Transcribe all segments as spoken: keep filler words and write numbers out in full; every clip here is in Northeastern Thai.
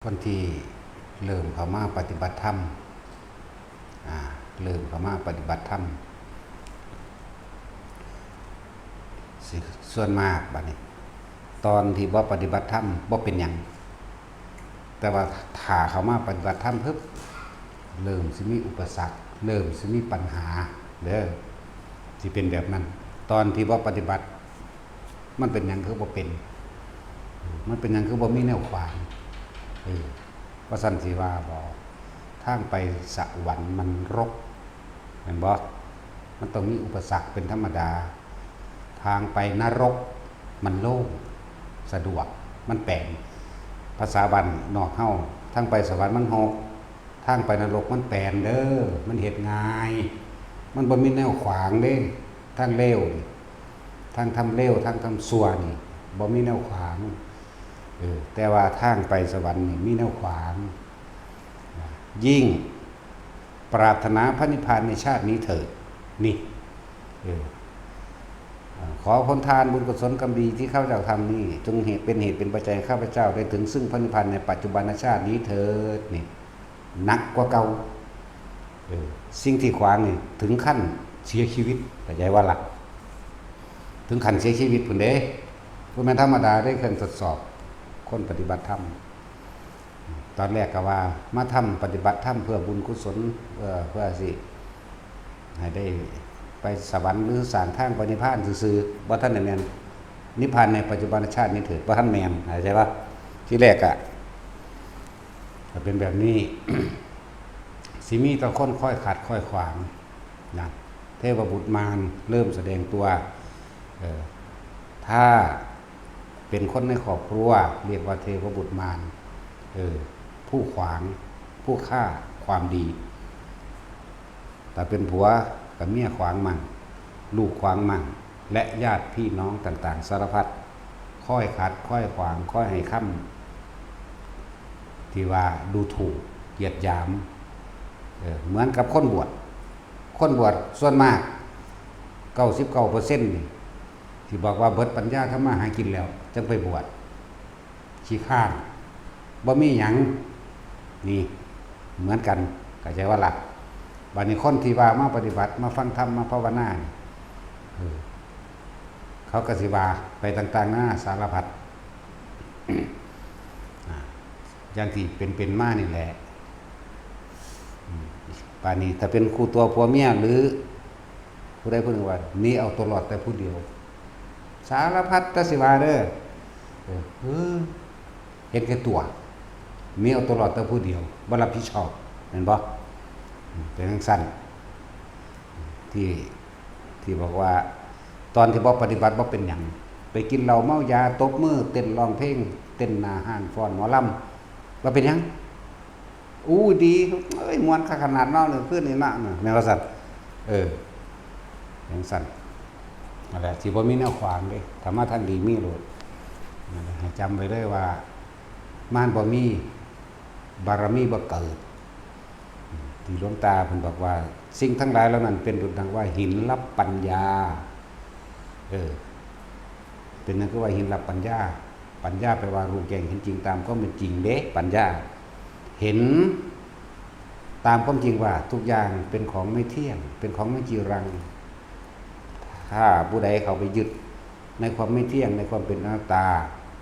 คนที่เริ่มเข้ามาปฏิบัติธรรม อ่า เริ่มเข้ามาปฏิบัติธรรม สิ ส่วนมากบัดนี้ ตอนที่บ่ปฏิบัติธรรมบ่เป็นหยัง แต่ว่าถ้าเข้ามาปฏิบัติธรรมปุ๊บ เริ่มสิมีอุปสรรค เริ่มสิมีปัญหาเด้อ สิเป็นแบบนั้น ตอนที่บ่ปฏิบัติ มันเป็นหยังคือบ่เป็น มันเป็นหยังคือบ่มีแนวขวาง เออ ว่าซั่นสิว่าบ่ ทางไปสวรรค์มันรก แม่นบ่ มันต้องมีอุปสรรคเป็นธรรมดา ทางไปนรกมันโล่ง สะดวก มันแปลน ภาษาบ้านนอกเฮา ทางไปสวรรค์มันหก ทางไปนรกมันแปลนเด้อ มันเฮ็ดง่าย มันบ่มีแนวขวางเด้ ทางเลวนี่ ทางทำเลว ทางทำชั่วนี่ บ่มีแนวขวาง เออ แต่ว่าทางไปสวรรค์นี่มีแนวขวาง ยิ่งปรารถนาพระนิพพานในชาตินี้เถิด นี่ เออ อ่า ขอผลทานบุญกุศลกรรมดีที่ข้าพเจ้าทำนี่ จงเหตุเป็นเหตุเป็นปัจจัยให้ข้าพเจ้าได้ถึงซึ่งพระนิพพานในปัจจุบันชาตินี้เถิด นี่ หนักกว่าเก่า เออ สิ่งที่ขวางนี่ถึงขั้นเสียชีวิต เข้าใจว่าล่ะ ถึงขั้นเสียชีวิตพุ้นเด้ บ่แม่นธรรมดาเด้ เครื่องทดสอบ คนปฏิบัติธรรม ตอนแรกก็ว่ามาทำปฏิบัติธรรมเพื่อบุญกุศล เอ่อ เพื่อสิให้ได้ไปสวรรค์หรือสร้างทางไปนิพพานซื่อๆ บ่ทันได้แม่น นิพพานในปัจจุบันชาตินี้เถิด บ่ทันแม่น เข้าใจปะ ทีแรกอะ ก็เป็นแบบนี้ สิมีแต่คนคอยขัดคอยขวางนะ เทพบุตรมารเริ่มแสดงตัว เออ ถ้าเป็นคนในครอบครัว เรียกว่าเทพบุตรมาร เออ ผู้ขวาง ผู้ฆ่าความดี ถ้าเป็นผัวก็เมียขวางมั่ง ลูกขวางมั่ง และญาติพี่น้องต่างๆ สารพัด คอยขัด คอยขวาง คอยให้คำที่ว่าดูถูก เหยียดหยาม เออ เหมือนกับคนบวช คนบวชส่วนมาก เก้าสิบเก้าเปอร์เซ็นต์ นี่ ที่บอกว่าเบิดปัญญาทำมาหากินแล้ว จั่งไปบวช ขี้คร้าน บ่มีหยัง นี่ เหมือนกัน เข้าใจว่าล่ะ บัดนี้คนที่ว่ามาปฏิบัติ มาฟังธรรม มาภาวนานี่ เออ เขาก็สิว่าไปต่างๆ นานาสารพัด อ่า อย่างที่เป็นๆ มานี่แหละ อืม บัดนี้ถ้าเป็นคู่ตัวผัวเมียหรือ ผู้ใดผู้หนึ่งว่าหนีเอาตัวรอดแต่ผู้เดียว สารพัดแต่สิว่าเด้อ เออ เออ เห็นแก่ตัว หนีเอาตัวรอดแต่ผู้เดียว บ่รับผิดชอบ แม่นบ่ อืม เป็นจั่งซั้น ที่ ที่บอกว่า ตอนที่บ่ปฏิบัติบ่เป็นหยัง ไปกินเหล้าเมายา ตบมือ เต้นร้องเพลง เต้นหน้าห้านฟ้อนหมอลำ ว่าเป็นหยัง อู้ ดี เอ้ย ม่วนคักขนาดเนาะ เรื่องคืนนี้เนาะ แม่นว่าซั่น เออ จั่งซั้น นั่นแหละ สิบ่มีแนวขวางเด้ ถ้ามาทางดีมีโลด นั่นแหละ ให้จำไว้เลยว่า มารบ่มี บารมีบ่เกิด ที่หลวงตาเพิ่นบอกว่า สิ่งทั้งหลายเหล่านั้นเป็นดุจดังว่าหินรับปัญญา เออ เป็นหยังคือว่าหินรับปัญญา ปัญญาแปลว่ารู้แจ้งเห็นจริงตามความเป็นจริงเด้ ปัญญา เห็นตามความจริงว่าทุกอย่างเป็นของไม่เที่ยง เป็นของไม่จีรัง ถ้าผู้ใดเข้าไปยึดในความไม่เที่ยง ในความเป็นอนัตตา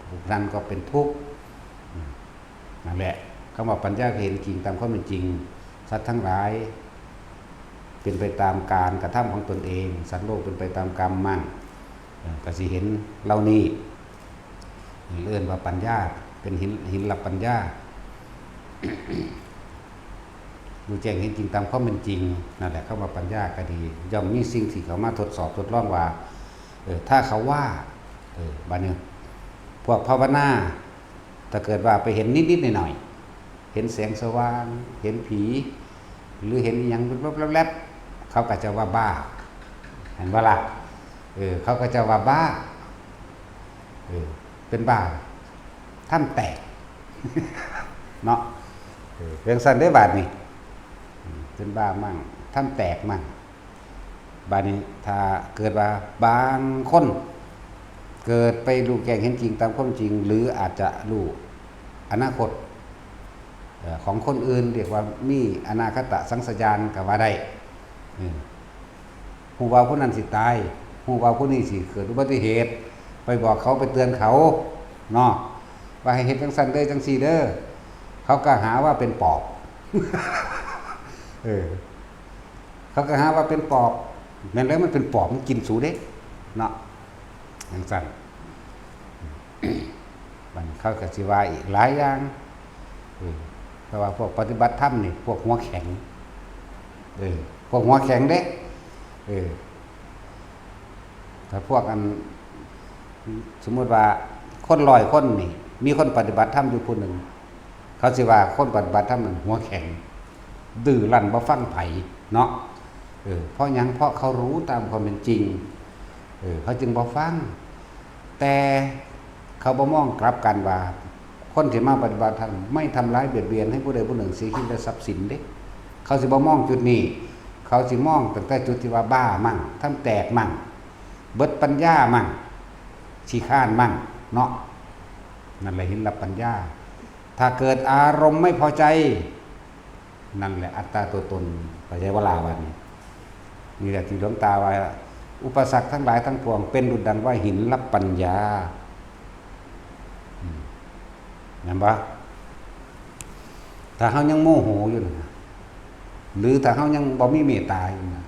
ผู้นั้นก็เป็นทุกข์ อืม นั่นแหละ คำว่าปัญญาคือเห็นจริงตามความเป็นจริง สัตว์ทั้งหลาย เป็นไปตามการกระทำของตนเอง สัตว์โลกเป็นไปตามกรรมมั่ง เอ่อ ก็สิเห็นเหล่านี้ เอิ้นว่าปัญญา เป็นหิน หินรับปัญญา รู้แจ้งเห็นจริงตามความเป็นจริง นั่นแหละ คำว่าปัญญาก็ดี ย่อมมีสิ่งที่เข้ามาทดสอบทดลองว่า เออ ถ้าเขาว่า เออ บัดนี้ พวกภาวนา ถ้าเกิดว่าไปเห็นนิดๆ หน่อยๆ เห็นแสงสว่าง เห็นผี หรือเห็นอิหยังแวบๆๆ เขาก็จะว่าบ้า เห็นบ่ล่ะ เออ เขาก็จะว่าบ้า เออ เป็นบ้า ถ้ำแตก เนาะ เออ เรื่องสั้นได้บาดนี่ อืม เป็นบ้ามั่ง ถ้ำแตกมั่ง บาดนี้ถ้าเกิดว่าบางคน เกิดไปรู้แจ้งเห็นจริงตามความจริง หรืออาจจะรู้อนาคต เอ่อ ของคนอื่นเรียกว่ามีอนาคตสังสญาณก็ว่าได้ เออ ฮู้ว่าผู้นั้นสิตาย ฮู้ว่าผู้นี้สิเกิดอุบัติเหตุ ไปบอกเขา ไปเตือนเขา เนาะ ว่าให้เฮ็ดจั่งซั้นเด้อ จั่งซี้เด้อ เขาก็หาว่าเป็นปอบ เออ เขาก็หาว่าเป็นปอบ แม่นแล้วมันเป็นปอบ มันกินสูเด้ เนาะ จั่งซั้น บัดนี้เขาก็สิว่าอีกหลายอย่าง เออ แต่ว่าพวกปฏิบัติธรรมนี่ พวกหัวแข็ง เออ พวกหัวแข็งเด้ เออ ถ้าพวกอัน สมมุติว่าคนร้อยคนนี่ มีคนปฏิบัติธรรมอยู่ผู้หนึ่ง เขาสิว่าคนปฏิบัติธรรมนั่นหัวแข็ง ดื้อรั้นบ่ฟังไผเนาะ เออ เพราะหยัง เพราะเขารู้ตามความเป็นจริง เออ เขาจึงบ่ฟัง แต่เขาบ่มองกลับกันว่า คนที่มาปฏิบัติธรรมไม่ทำร้ายเบียดเบียนให้ผู้ใดผู้หนึ่งเสียชีวิตและทรัพย์สินเด้ เขาสิบ่มองจุดนี้ เขาสิมองตั้งแต่จุดที่ว่าบ้ามั่ง ทำแตกมั่ง เบิดปัญญามั่ง ขี้คร้านมั่ง เนาะ นั่นแหละหินลับปัญญา ถ้าเกิดอารมณ์ไม่พอใจ นั่นแหละอัตตาตัวตน เข้าใจบ่ล่ะ บัดนี้ นี่แหละที่หลวงตาว่า อุปสรรคทั้งหลายทั้งปวง เป็นดุจดังว่าหินลับปัญญา อืม แม่นบ่ ถ้าเฮายังโมโหอยู่นะ หรือถ้าเฮายังบ่มีเมตตาอยู่นะ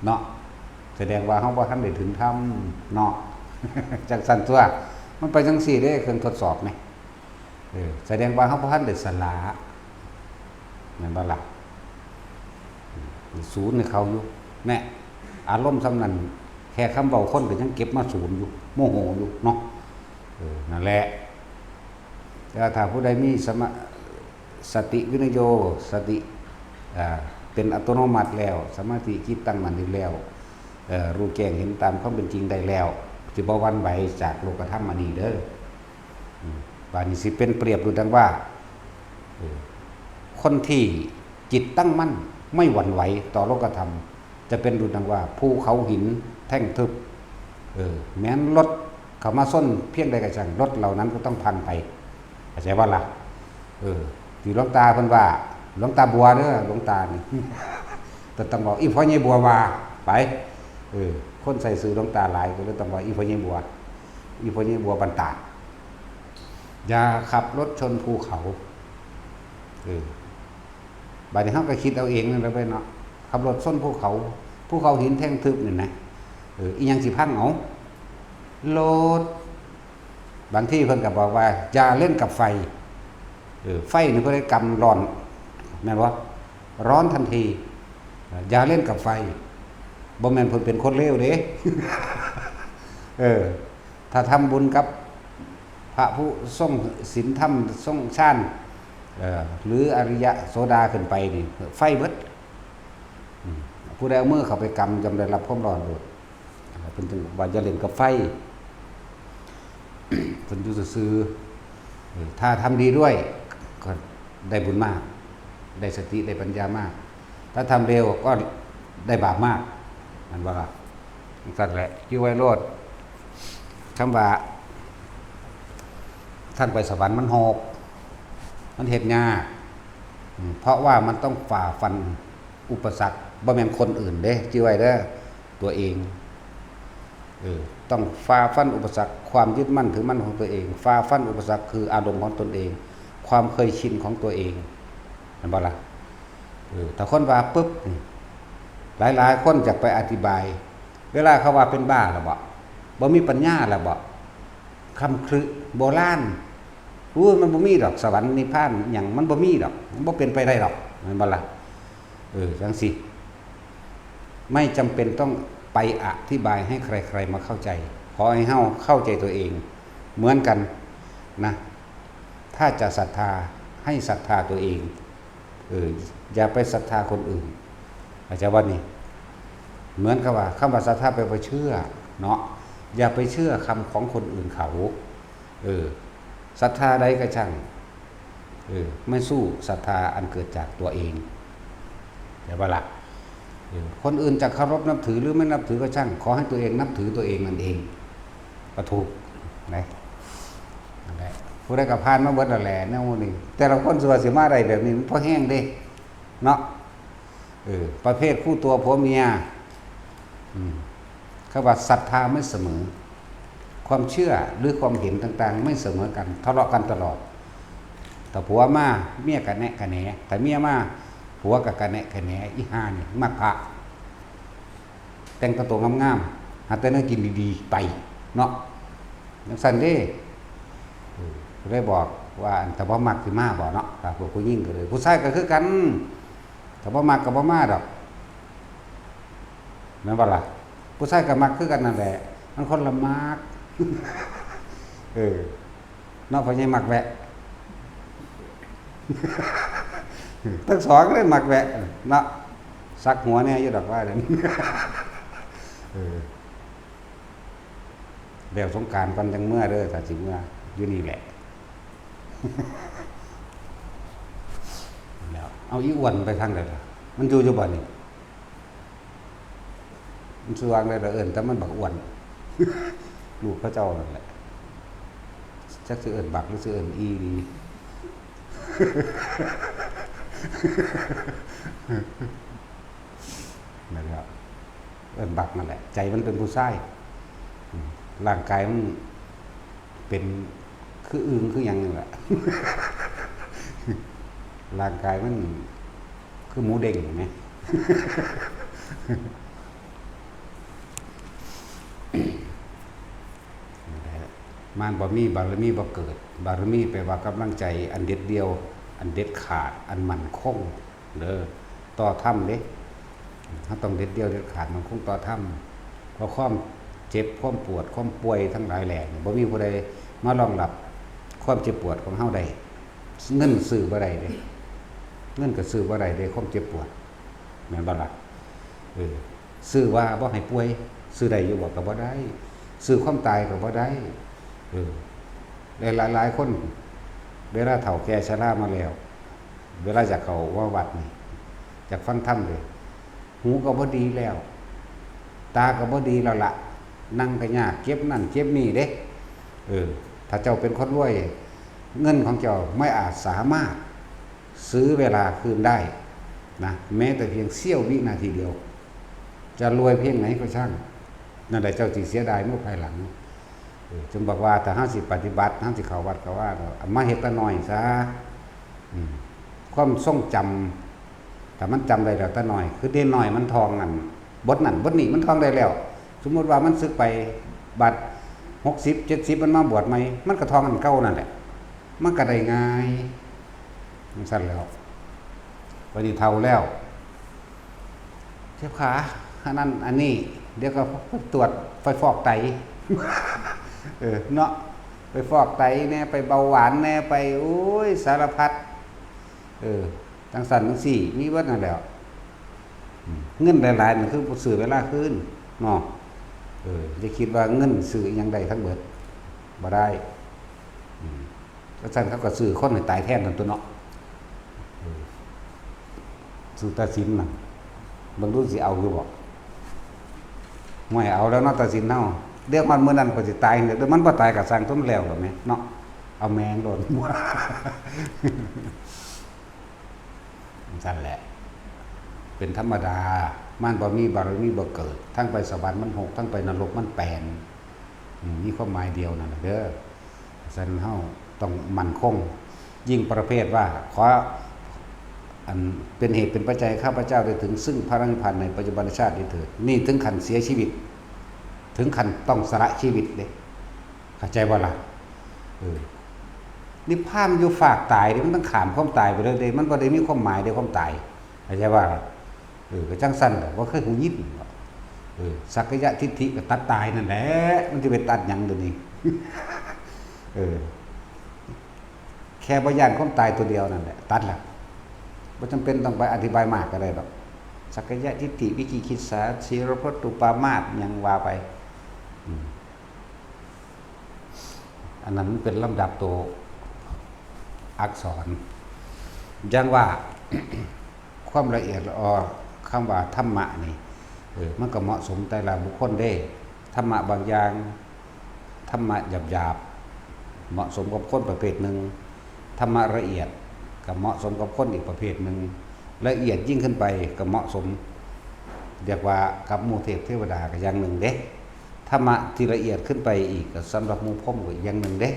เนาะ แสดงว่าเฮาบ่ทันได้ถึงธรรม เนาะ จั่งซั้นตั๊ว มันไปจั่งซี้เด้ เครื่องทดสอบนี่ เออ แสดงว่าเฮาบ่ทันได้สละ แม่นบ่ล่ะ ศูนย์ให้เขาอยู่ แน่ อารมณ์ส่ำนั้น แค่คำเว้าคนก็ยังเก็บมาศูนย์อยู่ โมโหอยู่เนาะ เออ นั่นแหละ แต่ว่าถ้าผู้ใดมีสมา- สติวินโย สติ อ่า เป็นอัตโนมัติแล้ว สมาธิจิตตั้งมั่นอยู่แล้ว เอ่อ รู้แจ้งเห็นตามความเป็นจริงได้แล้ว สิบ่หวั่นไหวจากโลกธรรมอันนี้เด้อ อืม บาดนี้สิเป็นเปรียบดุจดังว่า เออ คนที่จิตตั้งมั่นไม่หวั่นไหวต่อโลกธรรม จะเป็นดุจดังว่าภูเขาหินแท่งทึบ เออ แม้นรถเข้ามาชนเพียงใดก็ช่าง รถเหล่านั้นก็ต้องพังไป เข้าใจบ่ล่ะ เออ ที่หลวงตาเพิ่นว่า หลวงตาบัวเด้อ หลวงตานี่ แต่ต้องบอกอีพ่อใหญ่บัวว่า ไป เออ คนใส่ชื่อหลวงตาหลายก็เลยต้องบอกอีพ่อใหญ่บัว อีพ่อใหญ่บัวบันตาด อย่าขับรถชนภูเขา เออ บาดนี้เฮาก็คิดเอาเองนั่นแหละเว้ยเนาะ ขับรถชนภูเขา ภูเขาหินแท่งทึบนี่นะ เออ อีหยังสิพังเอา รถ บางทีเพิ่นก็บอกว่า อย่าเล่นกับไฟ เออ ไฟนี่เพิ่นได้กำร้อน แม่นบ่ ร้อนทันที อย่าเล่นกับไฟ บ่แม่นเพิ่นเป็นคนเลวเด้ เออ ถ้าทำบุญกับพระผู้ทรงศีลธรรมทรงฌาน เอ่อ หรืออริยะโสดาขึ้นไปนี่ ไฟเบิด อืม ผู้ใดเอามือเข้าไปกำย่อมได้รับความร้อนโลด เพิ่นจึงว่าอย่าเล่นกับไฟ เพิ่นอยู่ซื่อๆ เออ ถ้าทำดีด้วย ก็ได้บุญมาก ได้สติได้ปัญญามาก ถ้าทำเร็วก็ได้บาปมาก นั่นว่าล่ะ นั่นแหละ อยู่ไว้โลด คำว่า ท่านไปสวรรค์มันหก มันเฮ็ดยาก อืม เพราะว่ามันต้องฝ่าฟันอุปสรรค บ่แม่นคนอื่นเด้ จื่อไว้เด้อ ตัวเอง เออ ต้องฝ่าฟันอุปสรรค ความยึดมั่นถือมั่นของตัวเอง ฝ่าฟันอุปสรรคคืออารมณ์ของตนเอง ความเคยชินของตัวเอง แม่นบ่ล่ะ เออ ถ้าคนว่าปุ๊บนี่ หลายๆ คนอยากไปอธิบาย เวลาเขาว่าเป็นบ้าแล้วบ่ บ่มีปัญญาแล้วบ่ คำครึโบราณ อู้ มันบ่มีดอก สวรรค์นิพพานหยัง มันบ่มีดอก มันบ่เป็นไปได้ดอก แม่นบ่ล่ะ เออ จั่งซี้ ไม่จำเป็นต้องไปอธิบายให้ใครๆ มาเข้าใจ ขอให้เฮาเข้าใจตัวเอง เหมือนกันนะ ถ้าจะศรัทธา ให้ศรัทธาตัวเอง เออ อย่าไปศรัทธาคนอื่น เข้าใจบ่นี่ เหมือนกับว่า คำว่าศรัทธาแปลว่าเชื่อ เนาะ อย่าไปเชื่อคำของคนอื่นเขา เออ ศรัทธาใดก็ช่าง เออ ไม่สู้ศรัทธาอันเกิดจากตัวเอง เข้าใจบ่ล่ะ เออ คนอื่นจะเคารพนับถือหรือไม่นับถือก็ช่าง ขอให้ตัวเองนับถือตัวเองนั่นเอง ก็ถูกนะ นั่นแหละ ผู้ใดก็ผ่านมาเบิดแล้วแหละแนวหมู่นี้ แต่ละคนสิว่าสิมาได้แบบนี้มันพอแฮงเด้ เนาะ เออ ประเภทคู่ตัวผัวเมีย อืม เขาว่าศรัทธาไม่เสมอ ความเชื่อหรือความเห็นต่างๆ ไม่เสมอกัน ทะเลาะกันตลอด ถ้าผัวมาเมียกะแนะกะแหน ถ้าเมียมาผัวกะกะแนะกะแหน อีห่านี่มักพระ แต่งตัวงามๆ หาแต่แนวกินดีๆ ไปเนาะ จั่งซั้นเด้ เออ ก็เลยบอกว่า อัน ถ้าบ่มักสิมาบ่เนาะ ถ้าพวกผู้หญิงก็เลย ผู้ชายก็คือกัน ถ้าบ่มักก็บ่มาดอก แม่นบ่ล่ะ ผู้ชายก็มักคือกันนั่นแหละ มันคนละมัก เออ เนาะ พ่อใหญ่มักแวะ ทั้งสองเลยมักแวะ เนาะ สักหัวแหน่อยู่ดอกว่าเดี๋ยวนี้ เออ แล้วสงกรานต์ก่อนจั่งเมือเด้อ ถ้าสิเมือ อยู่นี่แหละ แล้ว เอาอีอ้วนไปทางใดล่ะ มันอยู่อยู่บ่นี่ มันสิว่าจั่งใดล่ะ เอิ้นแต่มันบักอ้วน ลูกเขาเจ้านั่นแหละ จักสิเอิ้นบักหรือสิเอิ้นอีดี นั่นแหละ เอิ้นบักนั่นแหละ ใจมันเป็นผู้ชาย อืม ร่างกายมันเป็นคืออึ่งคือหยังนี่แหละ ร่างกายมันคือหมูเด้งเห็นไหม นั่นแหละ มารบ่มีบารมีบ่เกิด บารมีแปลว่ากำลังใจอันเด็ดเดี่ยว อันเด็ดขาด อันมั่นคง เด้อ ต่อธรรมเด้ เราต้องเด็ดเดี่ยวเด็ดขาด มั่นคงต่อธรรม เพราะความเจ็บ ความปวด ความป่วยทั้งหลายแหล่นี่ บ่มีผู้ใดมารองรับความเจ็บปวดของเราได้ เงินซื้อบ่ได้เด้ เงินก็ซื้อบ่ได้เด้ ความเจ็บปวด แม่นบ่ล่ะ เออ ซื้อว่าบ่ให้ป่วย ซื้อได้อยู่บ่ ก็บ่ได้ ซื้อความตายก็บ่ได้ เออ หลายๆ หลายคน เวลาเฒ่าแก่ชรามาแล้ว เวลาอยากเข้ามาวัดนี่ อยากฟังธรรมเลย หูก็บ่ดีแล้ว ตาก็บ่ดีแล้วละ นั่งก็ยาก เจ็บนั่นเจ็บนี่เด้ เออ ถ้าเจ้าเป็นคนรวย เงินของเจ้าไม่อาจสามารถซื้อเวลาคืนได้นะ แม้แต่เพียงเสี้ยววินาทีเดียว จะรวยเพียงไหนก็ช่าง นั่นแหละเจ้าสิเสียดายเมื่อภายหลัง เออ จึงบอกว่าถ้าเราสิปฏิบัติ เราสิเข้าวัดเข้าวา เอามาเฮ็ดแต่น้อยซะ อืม ความทรงจำ ถ้ามันจำได้แล้วแต่น้อย คือเด็กน้อยมันท่องอัน บทนั้นบทนี้มันท่องได้แล้ว สมมุติว่ามันสึกไป บัดหกสิบ เจ็ดสิบ มันมาบวชใหม่ มันก็ท่องอันเก่านั่นแหละ มันก็ได้ง่าย จั่งซั้นแหล้ว บัดนี้เฒ่าแล้ว เจ็บขา อันนั้นอันนี้ เดี๋ยวก็ไปตรวจ ไปฟอกไต เออ เนาะ ไปฟอกไตแหน่ ไปเบาหวานแหน่ ไป โอ้ย สารพัด เออ จั่งซั้นจั่งซี้ มีเบิดนั่นแหล้ว อืม เงินหลายๆ นั่นคือซื้อเวลาคืน เนาะ เออ อย่าคิดว่าเงินซื้ออิหยังได้ทั้งเบิด บ่ได้ อืม จั่งซั้นเขาก็ซื้อคนให้ตายแทนนั่นตั๊วเนาะ เออ ซื้อตาสินน่ะ เบิ่งดูสิเอาอยู่บ่ ห่วย เอาแล้วเนาะ ตาสินเฮา เดี๋ยวฮอดมื้อนั้นข้อยสิตาย เดี๋ยวมันบ่ตายก็ซ่างตั๊ว มันแล้วล่ะแหม เนาะ เอาแม่งโลด จั่งซั้นแหละ เป็นธรรมดา มารบ่มีบารมีบ่เกิด ทั้งไปสวรรค์มันหก ทั้งไปนรกมันแปด อืม มีความหมายเดียวนั่นแหละเด้อ ฉะนั้นเฮาต้องมั่นคง ยิ่งประเภทว่า ขอ อันเป็นเหตุเป็นปัจจัยให้ข้าพเจ้าได้ถึงซึ่งพระนิพพานในปัจจุบันชาตินี้เถิด นี่ถึงขั้นเสียชีวิต ถึงขั้นต้องสละชีวิตเด้ เข้าใจบ่ล่ะ เออ นิพพานอยู่ฟากตายเด้ มันต้องข้ามความตายไปเลยเด้ มันบ่ได้มีความหมายเด้ ความตาย เข้าใจบ่ล่ะ เออ ก็จั่งซั้นแหละ บ่เคยหูยินบ่ เออ สักกายทิฏฐิก็ตัดตายนั่นแหละ มันสิไปตัดหยังเดี๋ยวนี้ เออ แค่บ่ย้านความตายตัวเดียวนั่นแหละ ตัดละ บ่จำเป็นต้องไปอธิบายมากก็ได้ดอก สักกายทิฏฐิ วิจิกิจฉา ศีลพจน์ อุปามาส หยังว่าไป อืม อันนั้นมันเป็นลำดับตัวอักษร อย่างว่า ความละเอียดละออ คำว่าธรรมะนี่ เออ มันก็เหมาะสมแต่ละบุคคลเด้ ธรรมะบางอย่าง ธรรมะหยาบ เหมาะสมกับคนประเภทหนึ่ง ธรรมะละเอียดก็เหมาะสมกับคนอีกประเภทหนึ่ง ละเอียดยิ่งขึ้นไปก็เหมาะสม เรียกว่ากับหมู่เทพเทวดาก็อย่างหนึ่งเด้ ธรรมะที่ละเอียดขึ้นไปอีกก็สำหรับหมู่พรหมก็อีกอย่างหนึ่งเด้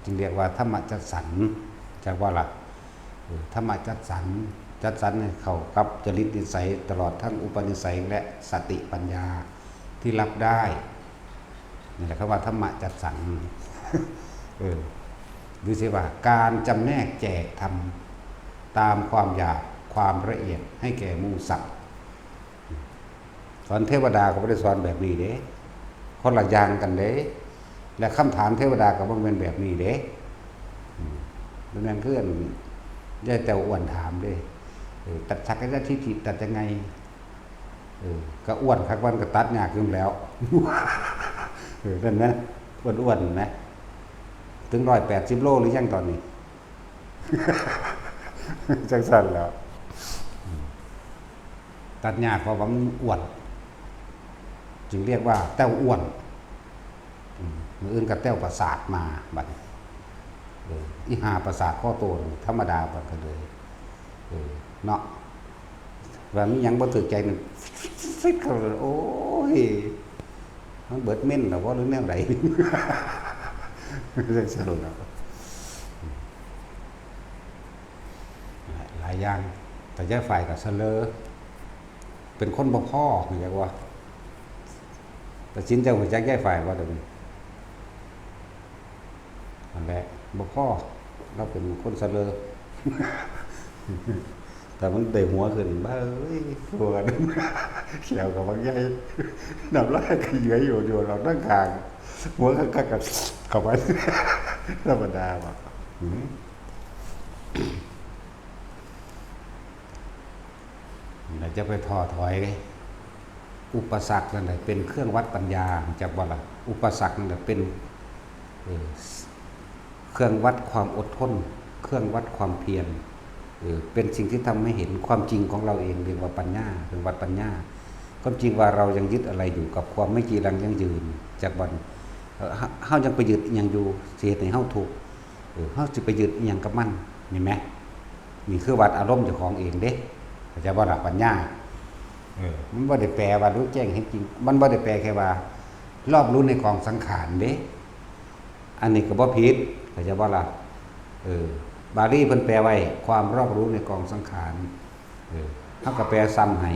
จึงเรียกว่าธรรมะจัดสรร จักว่าล่ะ เออ ธรรมะจัดสรร จัดสรรให้เข้ากับจริตนิสัย ตลอดทั้งอุปนิสัยและสติปัญญาที่รับได้ นี่แหละคำว่าธรรมะจัดสรร เออ ดูสิว่าการจำแนกแจกธรรมตามความอยาก ความละเอียดให้แก่หมู่สัตว์ สอนเทวดาก็บ่ได้สอนแบบนี้เด้ คนละอย่างกันเด้ และคำถามเทวดาก็บ่แม่นแบบนี้เด้ อืม บ่แม่นคืออันยายแต้วอ้วนถามเด้ เออ ตัดสักกายทิฏฐิตัดยังไง เออ ก็อ้วนคักวันก็ตัดยากอยู่แล้ว เออ นั่นนะ อ้วนๆนะ ถึงร้อยแปดสิบโลหรือยังตอนนี้ จังซั่นแหล้ว ตัดยากเพราะว่ามันอ้วน จึงเรียกว่าแต้วอ้วน อืม มื้ออื่นก็แต้วประสาทมาบัดนี้ เออ อีห่าประสาทข้อโตนี่ธรรมดาบัดก็เลย เออ เนาะ ว่ามีหยังบ่ถูกใจนี่ ฟิดเข้าเลย โอ้ย มันเบิดเม้นแล้วบ่หรือแนวใด จังซั่นแหล้ว หลายอย่าง แต่ยายฝ่ายก็เสลอ เป็นคนบ่พอ เข้าใจบ่ ตัดสินใจรู้จักยายฝ่ายบ่เดี๋ยวนี้ นั่นแหละ บ่พอ เราเป็นคนเสลอ แต่มันได้หัวขึ้น บ้าเอ้ย หัวกัน แขวก็บักใหญ่ น้ำลายก็เยือยอยู่ อยู่เราตั้งกลาง หัวก็กัดกับเข้าไป ธรรมดาว่ะ อืม เราจะไปท้อถอยเลย อุปสรรคนั่นแหละเป็นเครื่องวัดปัญญา จักบ่ล่ะ อุปสรรคนั่นแหละเป็น เอ่อ เครื่องวัดความอดทน เครื่องวัดความเพียร เอ่อ เป็นสิ่งที่ทำให้เห็นความจริงของเราเอง เรียกว่าปัญญา เครื่องวัดปัญญา ความจริงว่าเรายังยึดอะไรอยู่กับความไม่จีรังยั่งยืน จักบ่ เอ่อ เฮา เฮายังไปยึดอิหยังอยู่ สิเฮ็ดให้เฮาทุกข์ เออ เฮาสิไปยึดอิหยังกับมัน นี่แหม นี่คือวัดอารมณ์เจ้าของเองเด้ เข้าใจบ่ล่ะ ปัญญา เออ มันบ่ได้แปลว่ารู้แจ้งเห็นจริง มันบ่ได้แปลแค่ว่า รอบรู้ในกองสังขารเด้ อันนี้ก็บ่ผิด เข้าใจบ่ล่ะ เออ บาลีเพิ่นแปลไว้ ความรอบรู้ในกองสังขาร เออ เฮาก็แปลซ้ำให้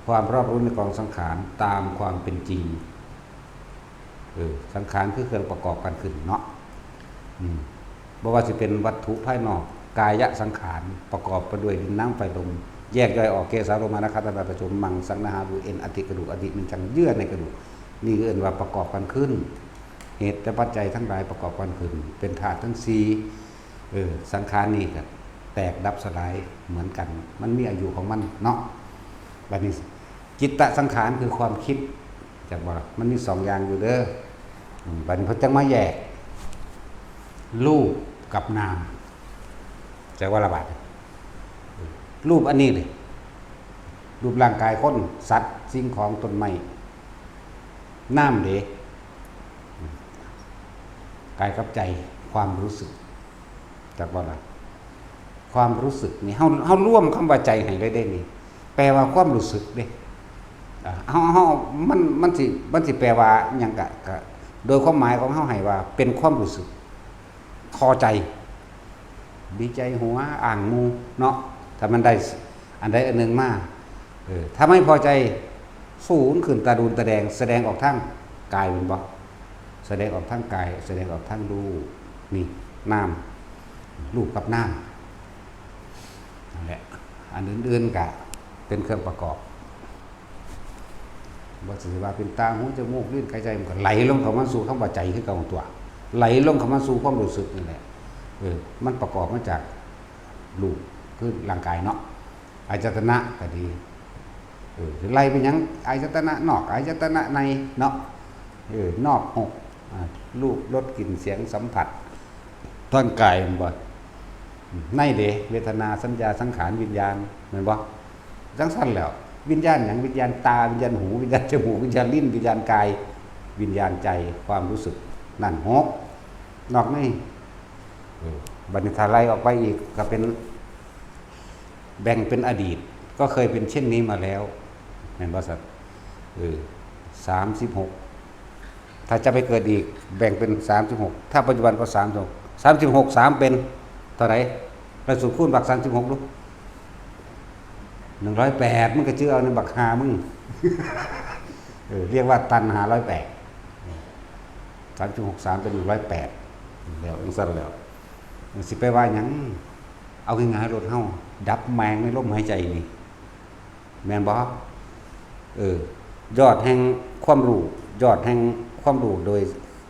ความรอบรู้ในกองสังขารตามความเป็นจริง เออ สังขารคือเครื่องประกอบกันขึ้นเนาะ อืม บ่ว่าสิเป็นวัตถุภายนอก กายสังขาร ประกอบไปด้วยดินน้ำไฟลม แยกย่อยออก เกสาโลมา นขะ ตับไต ไตร ประชุม มัง สัน อาหาร หรือเอ็น อัฐิ กระดูก อธิ มันจัง เยื่อในกระดูก นี่เอิ้นว่าประกอบกันขึ้น เหตุและปัจจัยทั้งหลายประกอบกันขึ้น เป็นธาตุทั้งสี่ เออ สังขารนี่ก็แตกดับสลายเหมือนกัน มันมีอายุของมันเนาะ บัดนี้ จิตตสังขารคือความคิด จักบ่ล่ะ มันมีสองอย่างอยู่เด้อ อืม บัดนี้เพิ่นจังมาแยก รูปกับนาม จักว่าละบาด รูปอันนี้นี่ รูปร่างกายคน สัตว์ สิ่งของ ต้นไม้ นามเด้ กายกับใจ ความรู้สึก จักบ่ล่ะ ความรู้สึกนี่ เฮา เฮารวมคำว่าใจให้เลยเด้นี่ แปลว่าความรู้สึกเด้ อ่า เฮา เฮา มัน มันสิ มันสิแปลว่าหยังกะ กะ โดยความหมายของเฮาให้ว่าเป็นความรู้สึก พอใจ ดีใจหัวอ่างหมู่เนาะ ถ้ามันได้อันใดอันหนึ่งมา เออ ถ้าไม่พอใจ สูนขึ้นตาดูนตาแดง แสดงออกทางกายแม่นบ่ แสดงออกทางกาย แสดงออกทางรูป นี่ นาม รูปกับนาม นั่นแหละ อันอื่นๆกะเป็นเครื่องประกอบ บ่สิว่าเป็นตา หู จมูก ลิ้น กาย ใจ มันก็ไหลลงเข้ามาสู่คำว่าใจคือเก่าตัว ไหลลงเข้ามาสู่ความรู้สึกนี่แหละ เออ มันประกอบมาจากรูป คือร่างกายเนาะ อายตนะก็ดี เออ ไล่ไปหยัง อายตนะนอก อายตนะในเนาะ เออ นอกหก อ่า รูป รส กลิ่น เสียง สัมผัส ทางกายแม่นบ่ ในเด้ เวทนา สัญญา สังขาร วิญญาณ แม่นบ่ จังซั่นแหล้ว วิญญาณหยัง วิญญาณตา วิญญาณหู วิญญาณจมูก วิญญาณลิ้น วิญญาณกาย วิญญาณใจ ความรู้สึก นั่นหก นอกนี่ เออ บัดนี้ถ้าไล่ออกไปอีกก็เป็น แบ่งเป็นอดีต ก็เคยเป็นเช่นนี้มาแล้ว แม่นบ่สัตว์ เออ สามสิบหก ถ้าจะไปเกิดอีก แบ่งเป็น สามสิบหก ถ้าปัจจุบันก็ สามสิบหก สามสิบหก สามเป็นเท่าไหร่ แล้วสูตรคูณบัก สามสิบหก ดู หนึ่งร้อยแปด มันก็จื้อเอาในบักหามึง เออ เรียกว่าตันหาร้อยแปด สามสิบหก สามเป็น หนึ่งร้อยแปด แล้วจั่งซั่นแล้ว สิไปว่าหยัง เอาง่ายๆ โลดเฮา ดับแมงในลมหายใจนี่ แม่นบ่ เออ ยอดแห่งความรู้ ยอดแห่งความรู้โดย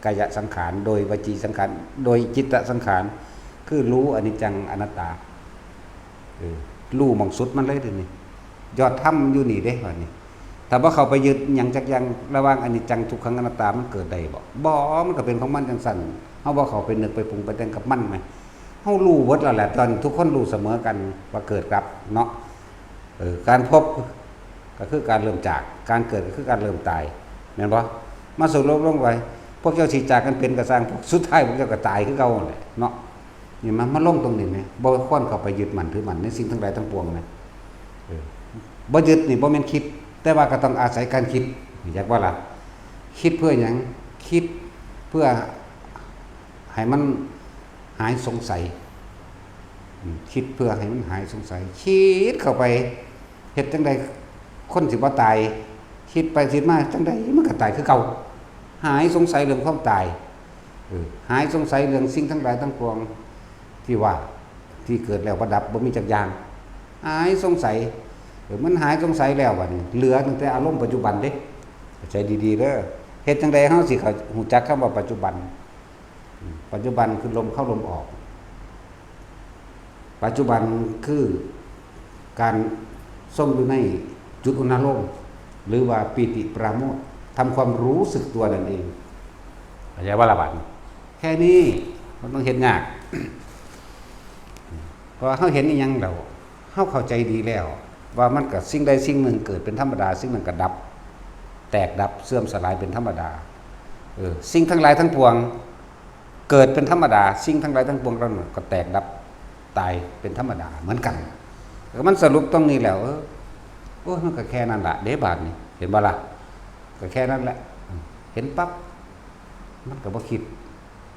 กายสังขาร โดยวจีสังขาร โดยจิตสังขาร คือรู้อนิจจังอนัตตา เออ รู้หม่องสุดมันเลยเด้นี่ ยอดธรรมอยู่นี่เด้ บัดนี้ ถ้าบ่เข้าไปยึดหยังจักอย่าง ระหว่างอนิจจังทุกขังอนัตตา มันเกิดได้บ่ บ่ มันก็เป็นของมันจั่งซั่น เฮาบ่เข้าไปนึกไปปรุงไปแต่งกับมันแหม เฮารู้เบิดแล้วแหละ ตอนทุกคนรู้เสมอกันว่าเกิดดับเนาะ เออ การพบก็คือการเริ่มจาก การเกิดก็คือการเริ่มตาย แม่นบ่ มาสรุปลงไป พวกเจ้าสิจากกันเป็นก็ซ่าง พวกสุดท้ายพวกเจ้าก็ตายคือเก่านั่นแหละเนาะ นี่มันมาลงตรงนี้แหม บ่ควรเข้าไปยึดมั่นถือมั่นในสิ่งทั้งหลายทั้งปวงนะ เออ บ่ยึดนี่บ่แม่นคิด แต่ว่าก็ต้องอาศัยการคิด อยากว่าล่ะ คิดเพื่อหยัง คิดเพื่อให้มันหายสงสัย อืม คิดเพื่อให้มันหายสงสัย คิดเข้าไป เฮ็ดจั่งใดคนสิบ่ตาย คิดไปคิดมาจั่งใดมันก็ตายคือเก่า หายสงสัยเรื่องความตาย เออ หายสงสัยเรื่องสิ่งทั้งหลายทั้งปวง ที่ว่า ที่เกิดแล้วบ่ดับ บ่มีจักอย่าง หายสงสัย เออ มันหายสงสัยแล้วบัดนี้ เหลือตั้งแต่อารมณ์ปัจจุบันเด้ เข้าใจดีๆ เด้อ เฮ็ดจั่งใดเฮาสิเข้า ฮู้จักคำว่าปัจจุบัน อืม ปัจจุบันคือลมเข้าลมออก ปัจจุบันคือการทรงอยู่ในจุดอุณาโลม หรือว่าปีติปราโมทย์ ทำความรู้สึกตัวนั่นเอง เข้าใจบ่ล่ะบัดนี้ แค่นี้ มันต้องเฮ็ดยาก เพราะว่าเฮาเห็นอีหยังแล้ว เฮาเข้าใจดีแล้ว ว่ามันก็สิ่งใดสิ่งหนึ่งเกิดเป็นธรรมดา สิ่งนั้นก็ดับ แตกดับ เสื่อมสลายเป็นธรรมดา เออ สิ่งทั้งหลายทั้งปวง เกิดเป็นธรรมดา สิ่งทั้งหลายทั้งปวงเหล่านั้นก็แตกดับ ตายเป็นธรรมดาเหมือนกัน แล้วมันสรุปตรงนี้แล้ว เออ โอ้ย มันก็แค่นั้นล่ะเด้ บาดนี้ เห็นบ่ล่ะ ก็แค่นั้นแหละ เห็นปั๊บ มันก็บ่คิด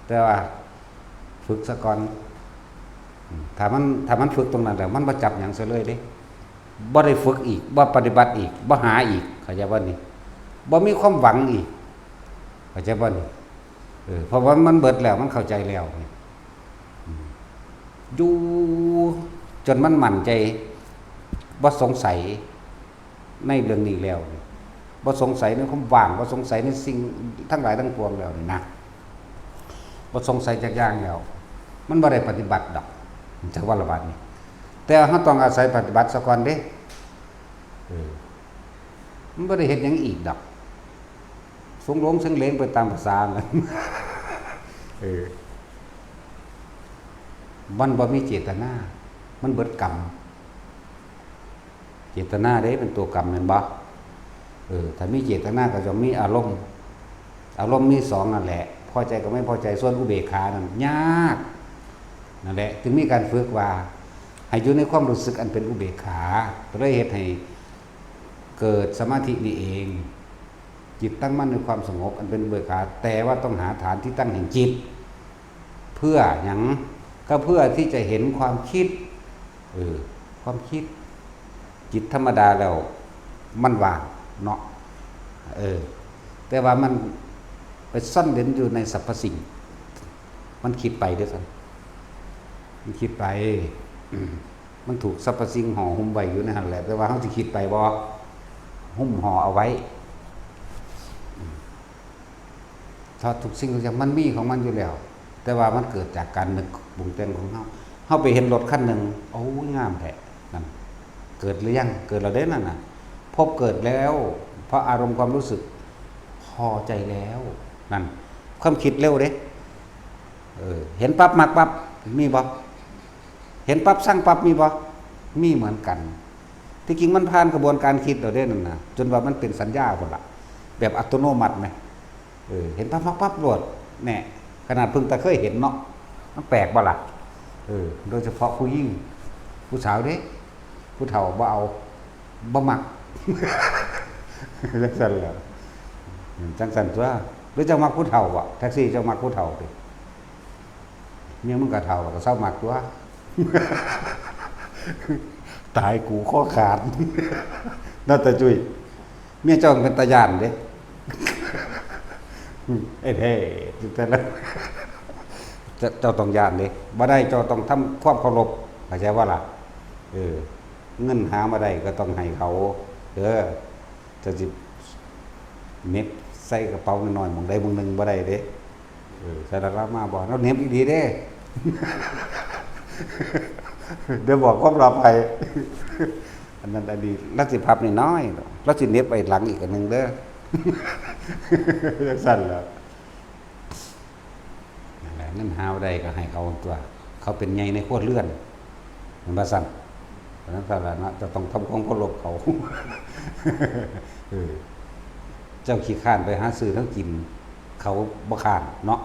แต่ว่าฝึกซะก่อน ถ้ามัน ถ้ามันฝึกตรงนั้นแล้ว มันบ่จับหยังซะเลยเด้ บ่ได้ฝึกอีก บ่ปฏิบัติอีก บ่หาอีก เข้าใจบ่นี่ บ่มีความหวังอีก เข้าใจบ่นี่ เออ เพราะว่ามันเบิดแล้ว มันเข้าใจแล้วนี่ อืม อยู่จนมันมั่นใจ บ่สงสัยในเรื่องนี้แล้วนี่ บ่สงสัยในความว่าง บ่สงสัยในสิ่งทั้งหลายทั้งปวงแล้วนี่นะ บ่สงสัยจักอย่างแล้ว มันบ่ได้ปฏิบัติดอก จักว่าละบาดนี้ แต่เฮาต้องอาศัยปฏิบัติซะก่อนเด้ เออ มันบ่ได้เฮ็ดหยังอีกดอก สงหลงเสงเหลงไปตามภาษามัน เออ มันบ่มีเจตนา มันเบิดกรรม เจตนาเด้เป็นตัวกรรมแม่นบ่ เออ ถ้ามีเจตนาก็จะมีอารมณ์ อารมณ์มีสองนั่นแหละ พอใจกับไม่พอใจ ส่วนอุเบกขานั่นยาก นั่นแหละ จึงมีการฝึกว่า ให้อยู่ในความรู้สึกอันเป็นอุเบกขา ก็เลยเฮ็ดให้เกิดสมาธินี่เอง จิตตั้งมั่นในความสงบอันเป็นอุเบกขา แต่ว่าต้องหาฐานที่ตั้งแห่งจิต เพื่อหยัง ก็เพื่อที่จะเห็นความคิด เออ ความคิด จิตธรรมดาแล้วมันว่างเนาะ เออ แต่ว่ามันไปซ่อนเร้นอยู่ในสรรพสิ่ง มันคิดไปเด้อซั้น มันคิดไป อืม มันถูกสรรพสิ่งห่อหุ้มไว้อยู่ในหั้นแหละ แต่ว่าเฮาสิคิดไปบ่ หุ้มห่อเอาไว้ อืม ถ้าทุกสิ่งทุกอย่างมันมีของมันอยู่แล้ว แต่ว่ามันเกิดจากการนึกปรุงแต่งของเฮา เฮาไปเห็นรถคันหนึ่ง โอ้ย งามแท้ นั่น เกิดหรือยัง เกิดแล้วเด้นั่นน่ะ พบเกิดแล้ว เพราะอารมณ์ความรู้สึก พอใจแล้ว นั่น ความคิดเร็วเด้ เออ เห็นปั๊บมักปั๊บ มีบ่ เห็นปั๊บซังปั๊บ มีบ่ มีเหมือนกัน ที่จริงมันผ่านกระบวนการคิดแล้วเด้นั่นน่ะ จนว่ามันเป็นสัญญาพุ้นล่ะ แบบอัตโนมัติแหม เออ เห็นปั๊บมักปั๊บโลด แน่ ขนาดเพิ่งแต่เคยเห็นเนาะ มันแปลกบ่ล่ะ เออ โดยเฉพาะผู้หญิง ผู้สาวเด้ ผู้เฒ่าบ่เอา บ่มัก จังซั่นแหละ จังซั่นตัว หรือเจ้ามักผู้เฒ่าบ่ แท็กซี่เจ้ามักผู้เฒ่าติ เมียมึงก็เฒ่าแล้วก็เซามักตัว ตายกูคอขาด นาตาจุ้ย เมียเจ้าเป็นตาย้านเด้ เอ้ยเฮ้ย แต่ละ เจ้า เจ้าต้องย้านเด้ บ่ได้ เจ้าต้องทำความเคารพ เข้าใจบ่ล่ะ เออ เงินหามาได้ก็ต้องให้เขา เออ เจ้าสิเหน็บใส่กระเป๋าน้อยๆ หม่องใดหม่องหนึ่งบ่ได้เด้ เออ ใส่ละลามาบ่ ลาวเหน็บอีหลีเด้ เดี๋ยวบอกความลับให้ อันนั้นอันนี้ ลาวสิพับน้อยๆ ลาวสิเหน็บไว้หลังอีกอันหนึ่งเด้อ จังซั่นล่ะ นั่นแหละ เงินหาบ่ได้ก็ให้เขาตัว เขาเป็นใหญ่ในครัวเรือน แม่นบ่ซั่น เพราะฉะนั้นก็ล่ะเนาะ จะต้องทำความเคารพเขา เออ เจ้าขี้คร้านไปหาซื้อแนวกิน เขาบ่คร้านเนาะ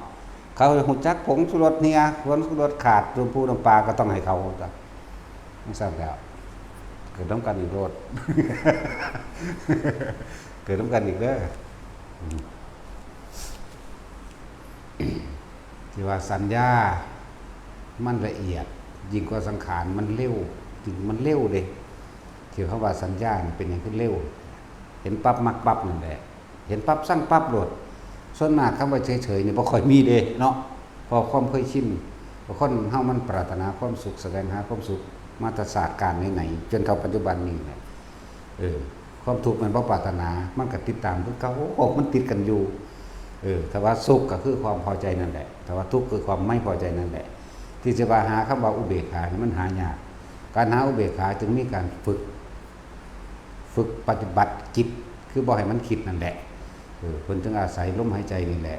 เขาฮู้จักผงชูรสเหี่ย ผงชูรสขาด น้ำปูน้ำปลาก็ต้องให้เขาตัว จังซั่นแล้ว เกิดนำกันอีกโลด เกิดนำกันอีกเด้อ อืม ที่ว่าสัญญามันละเอียด ยิ่งกว่าสังขาร มันเร็ว จริงมันเร็วเด้ ที่เขาว่าสัญญานี่เป็นหยังคือเร็ว เห็นปั๊บมักปั๊บนั่นแหละ เห็นปั๊บซังปั๊บโลด ส่วนมากคำว่าเฉยๆนี่บ่ค่อยมีเด้เนาะ เพราะความเคยชิน เพราะคนเฮามันปรารถนาความสุข แสวงหาความสุขมาแต่ชาติกาลไหนๆ จนเท่าปัจจุบันนี้แหละ เออ ความทุกข์มันบ่ปรารถนา มันก็ติดตามคือเก่า โอ้ มันติดกันอยู่ เออ แต่ว่าสุขก็คือความพอใจนั่นแหละ แต่ว่าทุกข์คือความไม่พอใจนั่นแหละ ที่จะว่าหาคำว่าอุเบกขานี่มันหายาก การหาอุเบกขาจึงมีการฝึก ฝึกปฏิบัติจิต คือบ่ให้มันคิดนั่นแหละ เออ เพิ่นจึงอาศัยลมหายใจนี่แหละ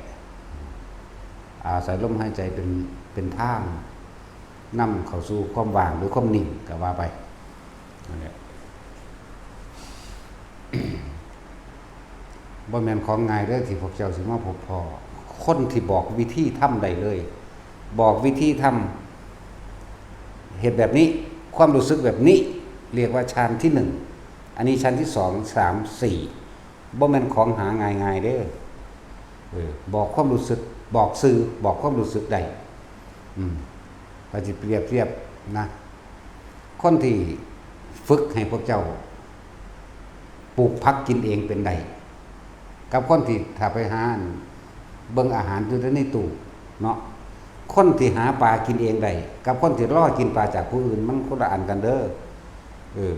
อาศัยลมหายใจเป็น เป็นทางนำเข้าสู่ความว่างหรือความนิ่งก็ว่าไป นั่นแหละ บ่แม่นของง่ายเด้อที่พวกเจ้าสิมาพบพ้อ คนที่บอกวิธีทำได้เลย บอกวิธีทำ เฮ็ดแบบนี้ ความรู้สึกแบบนี้ เรียกว่าฌานที่หนึ่ง อันนี้ฌานที่สอง สาม สี่ บ่แม่นของหาง่ายๆเด้อ เออ บอกความรู้สึก บอกซื่อ บอกความรู้สึกได้ อืม ก็สิเปรียบเทียบนะ คนที่ฝึกให้พวกเจ้าปลูกผักกินเองเป็นได้ กับคนที่ถ้าไปหาเบิ่งอาหารอยู่ในตู้เนาะ คนที่หาปลากินเองได้ กับคนที่รอกินปลาจากผู้อื่น มันคนละอันกันเด้อ เออ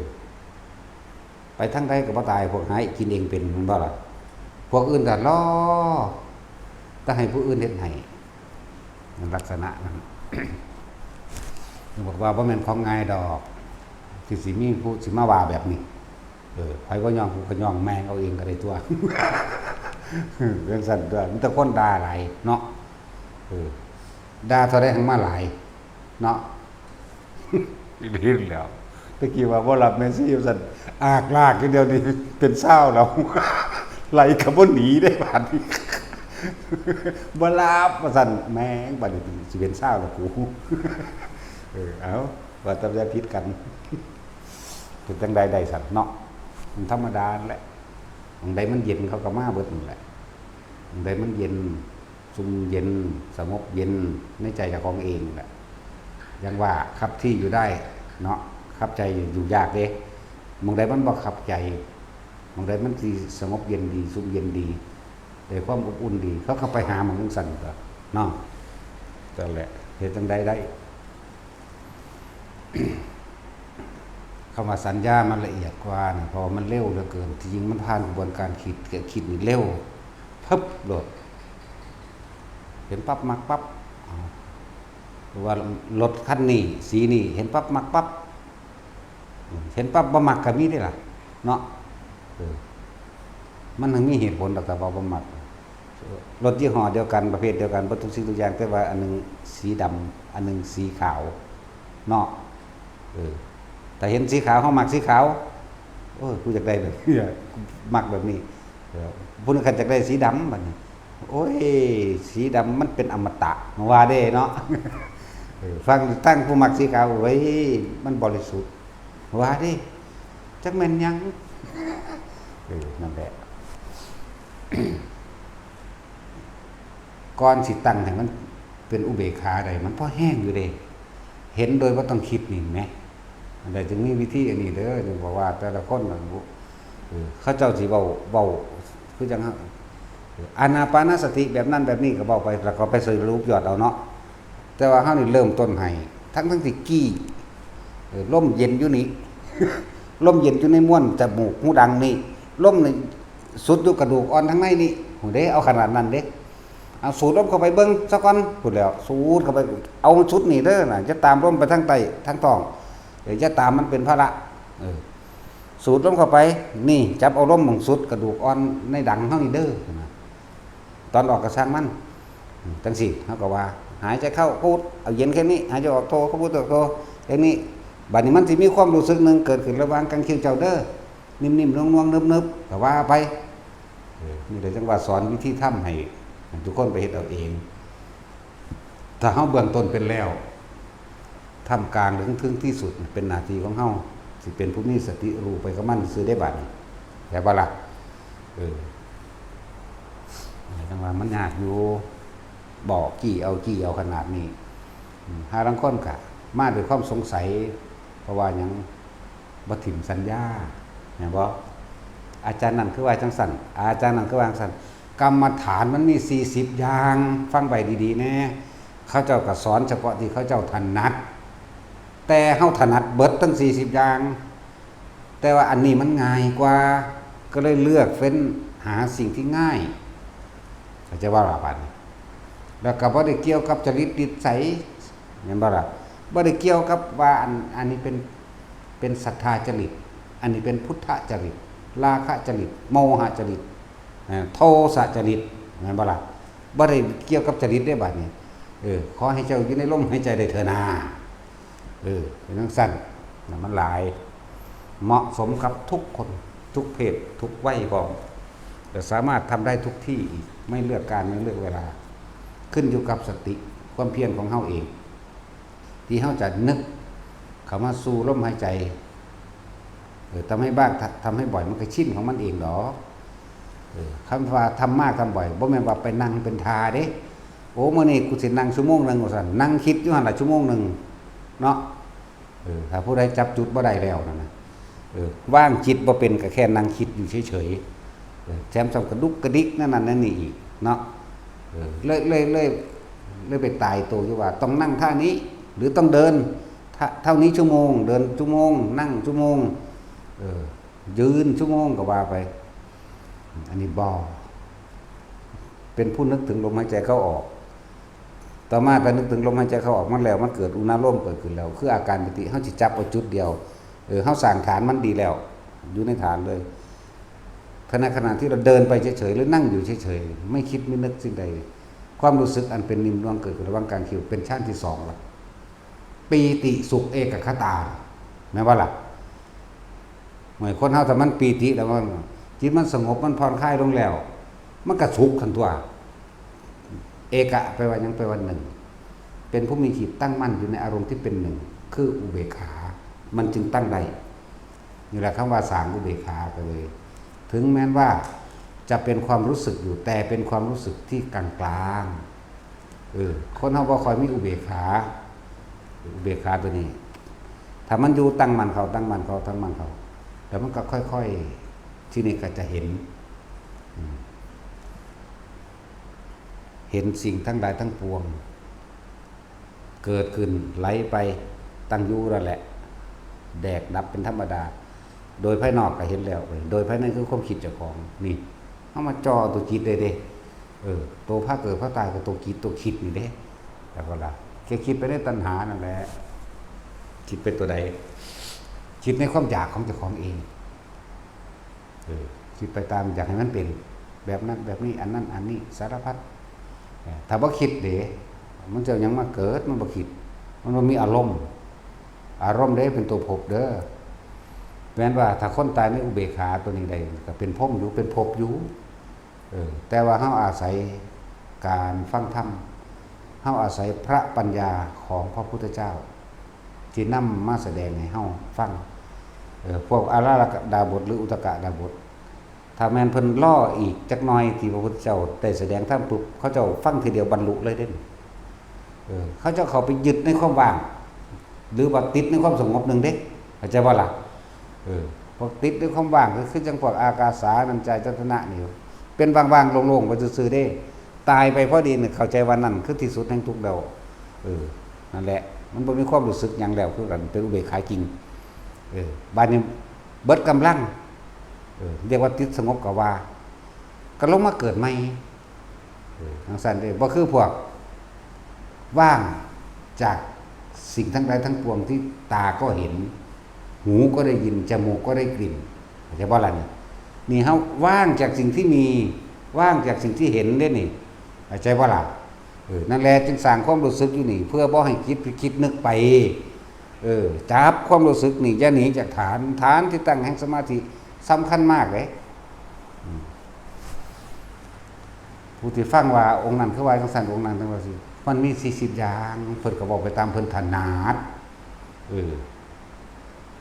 ไปทางใดก็บ่ตาย พวกหากินเองเป็น แม่นบ่ล่ะ พวกอื่นก็รอ แต่ให้ผู้อื่นเฮ็ดให้ ลักษณะนั้น บอกว่าบ่แม่นของง่ายดอก ที่สิมีผู้สิมาว่าแบบนี้ เออ ไผบ่ยอม กูก็ยอมแม่งเอาเองก็ได้ตัว จังซั่นตัว มีแต่คนด่าหลายเนาะ เออ ด่าเท่าใดหั้นมาหลาย เนาะ อีหลีแล้ว ตะกี้ว่าบ่รับแม่ชีว่าซั่น อากลากอยู่เดี๋ยวนี้ เป็นซาวแล้ว ไล่ก็บ่หนีได้บาดนี้ บ่รับว่าซั่น แม่ง บาดนี้สิเป็นซาวแล้วกู เออ เอา ว่าแต่อย่าผิดกัน เป็นจั่งใดได้ซั่นเนาะ มันธรรมดานั่นแหละ หม่องใดมันเย็นเขาก็มาเบิดนั่นแหละ หม่องใดมันเย็น ซุ่มเย็น สงบเย็นในใจเจ้าของเองแหละ ยังว่าคับที่อยู่ได้เนาะ คับใจอยู่ อยู่ยากเด้ หม่องใดมันบ่คับใจ หม่องใดมันสิสงบเย็นดี ซุ่มเย็นดี ได้ความอบอุ่นดี เขาก็ไปหาหม่องจั่งซั่นตัวเนาะ นั่นแหละ เฮ็ดจั่งใดได้ คำว่าสัญญามันละเอียดกว่านี่ เพราะว่ามันเร็วเหลือเกิน ที่จริงมันผ่านกระบวนการคิด ก็คิดนี่เร็ว พึบโลด เห็นปั๊บมักปั๊บ อ๋อ ว่ารถคันนี้ สีนี้ เห็นปั๊บมักปั๊บ เห็นปั๊บบ่มักก็มีเด้ล่ะ เนาะ เออ มันถึงมีเหตุผลดอก แต่ว่าบ่มัก รถยี่ห้อเดียวกัน ประเภทเดียวกัน เบิดทุกสิ่งทุกอย่าง แต่ว่าอันหนึ่งสีดำ อันหนึ่งสีขาว เนาะ เออ ถ้าเห็นสีขาว เฮามักสีขาว โอ้ย กูอยากได้แบบนี้ มักแบบนี้ เออ ผู้หนึ่งคันอยากได้สีดำ บัดนี้ โอ้ย สีดำมันเป็นอมตะ ว่าเด้เนาะ เออ ฟังตั้งผู้มักสีขาว โอ้ย มันบริสุทธิ์ ว่าเด้ จักแม่นหยัง เออ นั่นแหละ ก่อนสิตั้งให้มันเป็นอุเบกขาได้ มันพอแฮงอยู่เด้ เห็นโดยบ่ต้องคิดนี่แหม อันใดจึงมีวิธีอันนี้เด้อ จึงบอกว่าแต่ละคนน่ะ เออ เขาเจ้าสิเว้า เว้า คือจั่งเฮา เออ อานาปานสติแบบนั้นแบบนี้ก็เว้าไป แล้วก็ไปสรุปยอดเอาเนาะ แต่ว่าเฮานี่เริ่มต้นให้ ทั้งๆ ที่กี้ เออ ลมเย็นอยู่นี่ ลมเย็นอยู่ในม่วนจมูกหูดังนี่ ลมนี่สุดอยู่กระดูกอ่อนทางในนี่ โหเด้ เอาขนาดนั้นเด้ เอาสูดลมเข้าไปเบิ่งซะก่อน พูดแล้ว สูดเข้าไป เอาสุดนี่เด้อนะ อย่าตามลมไปทางใต้ ทางท้อง เดี๋ยวอย่าตามมันเป็นภาระ เออ สูดลมเข้าไป นี่ จับเอาลมหม่องสุดกระดูกอ่อนในดังเฮานี่เด้อนะ ตอนออกก็ซ่างมัน อืม จั่งซี้ เฮาก็ว่า หายใจเข้าพุท เอาเย็นแค่นี้ หายใจออกโท พุท โท แค่นี้ บัดนี้มันสิมีความรู้สึกหนึ่งเกิดขึ้นระหว่างกางคิ้วเจ้าเด้อ นิ่มๆ นวลๆ เนิบๆ ก็ว่าไป เออ นี่แหละจั่งว่าสอนวิธีทำให้ทุกคนไปเฮ็ดเอาเอง ถ้าเฮาเบื้องต้นเป็นแล้ว ท่ามกลางหรือถึงที่สุดเป็นหน้าที่ของเฮา สิเป็นผู้มีสติรู้ไปกับมันซื่อได้บัดนี้ แต่ว่าล่ะ เออ จั่งว่ามันยากอยู่ บอกกี้เอากี้เอาขนาดนี้ อืม หาลางคนก็มาด้วยความสงสัย เพราะว่าหยัง บ่ถิ่มสัญญา แม่นบ่ อาจารย์นั่นคือว่าจั่งซั่น อาจารย์นั่นคือว่าจั่งซั่น กรรมฐานมันมีสี่สิบอย่าง ฟังไว้ดีๆ แน่ เขาเจ้าก็สอนเฉพาะที่เขาเจ้าถนัด แต่เฮาถนัดเบิดทั้งสี่สิบอย่าง แต่ว่าอันนี้มันง่ายกว่า ก็เลยเลือกเฟ้นหาสิ่งที่ง่าย เข้าใจบ่ล่ะบัดนี้ แล้วก็บ่ได้เกี่ยวกับจริตนิสัย แม่นบ่ล่ะ บ่ได้เกี่ยวกับว่าอัน อันนี้เป็น เป็นศรัทธาจริต อันนี้เป็นพุทธจริต ราคะจริต โมหะจริต เอ่อ โทสะจริต แม่นบ่ล่ะ บ่ได้เกี่ยวกับจริตเด้บัดนี้ เออ ขอให้เจ้าอยู่ในลมหายใจได้เถิดนา เออ เป็นจั่งซั่น น่ะ มันหลาย เหมาะสมกับทุกคน ทุกเพศ ทุกวัยพร้อม และสามารถทำได้ทุกที่อีก ไม่เลือกการ ไม่เลือกเวลา ขึ้นอยู่กับสติ ความเพียรของเฮาเอง ที่เฮาจะนึกเข้ามาสู่ลมหายใจ เออ ทำให้บ้าง ทำให้บ่อย มันก็ชินของมันเองดอก เออ คำว่าทำมากทำบ่อย บ่แม่นว่าไปนั่งเป็นท่าเด้ โอ้ มื้อนี้กูสินั่งชั่วโมงหนึ่งว่าซั่น นั่งคิดอยู่หั่นล่ะชั่วโมงหนึ่งเนาะ เออ ถ้าผู้ใดจับจุดบ่ได้แล้วนั่นน่ะ เออ วางจิตบ่เป็นก็แค่นั่งคิดอยู่เฉยๆ เออ แถมซ้ำกระดุกกระดิกนั่นนั่นนั่นนี่อีกเนาะ เออ เลย เลย เลย เลยไปตายตัวอยู่ว่าต้องนั่งท่านี้ หรือต้องเดิน ท่า เท่านี้ชั่วโมง เดินชั่วโมง นั่งชั่วโมง เออ ยืนชั่วโมงก็ว่าไป อันนี้บ่ เป็นผู้นึกถึงลมหายใจเข้าออก ต่อมาก็นึกถึงลมหายใจเข้าออกมันแล้ว มันเกิดอุณาโลมเกิดขึ้นแล้ว คืออาการปีติ เฮาสิจับเอาจุดเดียว เออ เฮาสร้างฐานมันดีแล้ว อยู่ในฐานเลย ขณะ ขณะที่เราเดินไปเฉยๆ หรือนั่งอยู่เฉยๆ ไม่คิดไม่นึกสิ่งใด ความรู้สึกอันเป็นนิ่มนวลเกิดขึ้นระหว่างกลางคิ้ว เป็นฌานที่สองละ ปีติสุขเอกัคคตา แม่นบ่ล่ะ เมื่อคนเฮาถ้ามันปีติแล้วมัน จิตมันสงบ มันผ่อนคลายลงแล้ว มันก็สุขหั่นตั๊ว เอกะแปลว่าหยัง แปลว่าหนึ่ง เป็นผู้มีจิตตั้งมั่นอยู่ในอารมณ์ที่เป็นหนึ่ง คืออุเบกขา มันจึงตั้งได้ นี่แหละคำว่าสร้างอุเบกขาไปเลย ถึงแม้นว่าจะเป็นความรู้สึกอยู่ แต่เป็นความรู้สึกที่กลางๆ เออ คนเฮาบ่ค่อยมีอุเบกขา อุเบกขาตัวนี้ ถ้ามันอยู่ตั้งมั่นเข้า ตั้งมั่นเข้า ตั้งมั่นเข้า แล้วมันก็ค่อยๆ ทีนี้ก็จะเห็น อืม เห็นสิ่งทั้งหลายทั้งปวง เกิดขึ้นไหลไป ตั้งอยู่นั่นแหละ แตกดับเป็นธรรมดา โดยภายนอกก็เห็นแล้ว โดยภายในคือความคิดเจ้าของ นี่ เฮามาจ่อตัวจิตเลยเด้ เออ ตัวพาเกิดพาตายก็ตัวจิตตัวคิดนี่เด้ แล้วก็ล่ะ แค่คิดไปในตัณหานั่นแหละ คิดไปตัวใด คิดในความอยากของเจ้าของเอง เออ คิดไปตามอยากให้มันเป็น แบบนั้นแบบนี้ อันนั้นอันนี้ สารพัด เออ ถ้าบ่คิดเด้ มันจะเอาหยังมาเกิด มันบ่คิด มันบ่มีอารมณ์ อารมณ์เด้เป็นตัวภพเด้อ แม้นว่าถ้าคนตายในอุเบกขาตัวนี้ได้ ก็เป็นพรหมอยู่ เป็นภพอยู่ เออ แต่ว่าเฮาอาศัยการฟังธรรม เฮาอาศัยพระปัญญาของพระพุทธเจ้า ที่นำมาแสดงให้เฮาฟัง เออ พวกอาราธกดาบทหรืออุทกดาบท ถ้าแม่นเพิ่นรออีกจักหน่อยที่พระพุทธเจ้าได้แสดงธรรมปุ๊บ เขาเจ้าฟังทีเดียวบรรลุเลยเด้ เออ เขาเจ้าเข้าไปยึดในความว่าง หรือว่าติดในความสงบหนึ่งเด้ เข้าใจบ่ล่ะ เออ พวกติดในความว่างก็คือจังพวกอากาสานัญจายตนะนี่ เป็นว่างๆ โล่งๆ ไปซื่อๆ เด้ ตายไปพอดีเนี่ย เข้าใจว่านั่นคือที่สุดแห่งทุกข์แล้ว เออ นั่นแหละ มันบ่มีความรู้สึกหยังแล้ว คือกัน เป็นอุเบกขาจริง เออ บาดนี้เบิดกำลัง เออ เรียกว่าติดสงบก็ว่า ก็ลงมาเกิดใหม่ เออ จังซั่นเด้ บ่คือพวกว่างจากสิ่งทั้งหลายทั้งปวงที่ตาก็เห็น หูก็ได้ยิน จมูกก็ได้กลิ่น เข้าใจบ่ล่ะนี่ นี่เฮาว่างจากสิ่งที่มี ว่างจากสิ่งที่เห็นเด้นี่ เข้าใจบ่ล่ะ เออ นั่นแหละจึงสร้างความรู้สึกอยู่นี่ เพื่อบ่ให้คิด คิดนึกไป เออ จับความรู้สึกนี่ อย่าหนีจากฐาน ฐานที่ตั้งแห่งสมาธิสำคัญมากเลย อืม ผู้ที่ฟังว่าองค์นั้นคือว่าจังซั่น องค์นั้นจังว่าสิ มันมีสี่สิบอย่าง เพิ่นก็เว้าไปตามเพิ่นถนัด เออ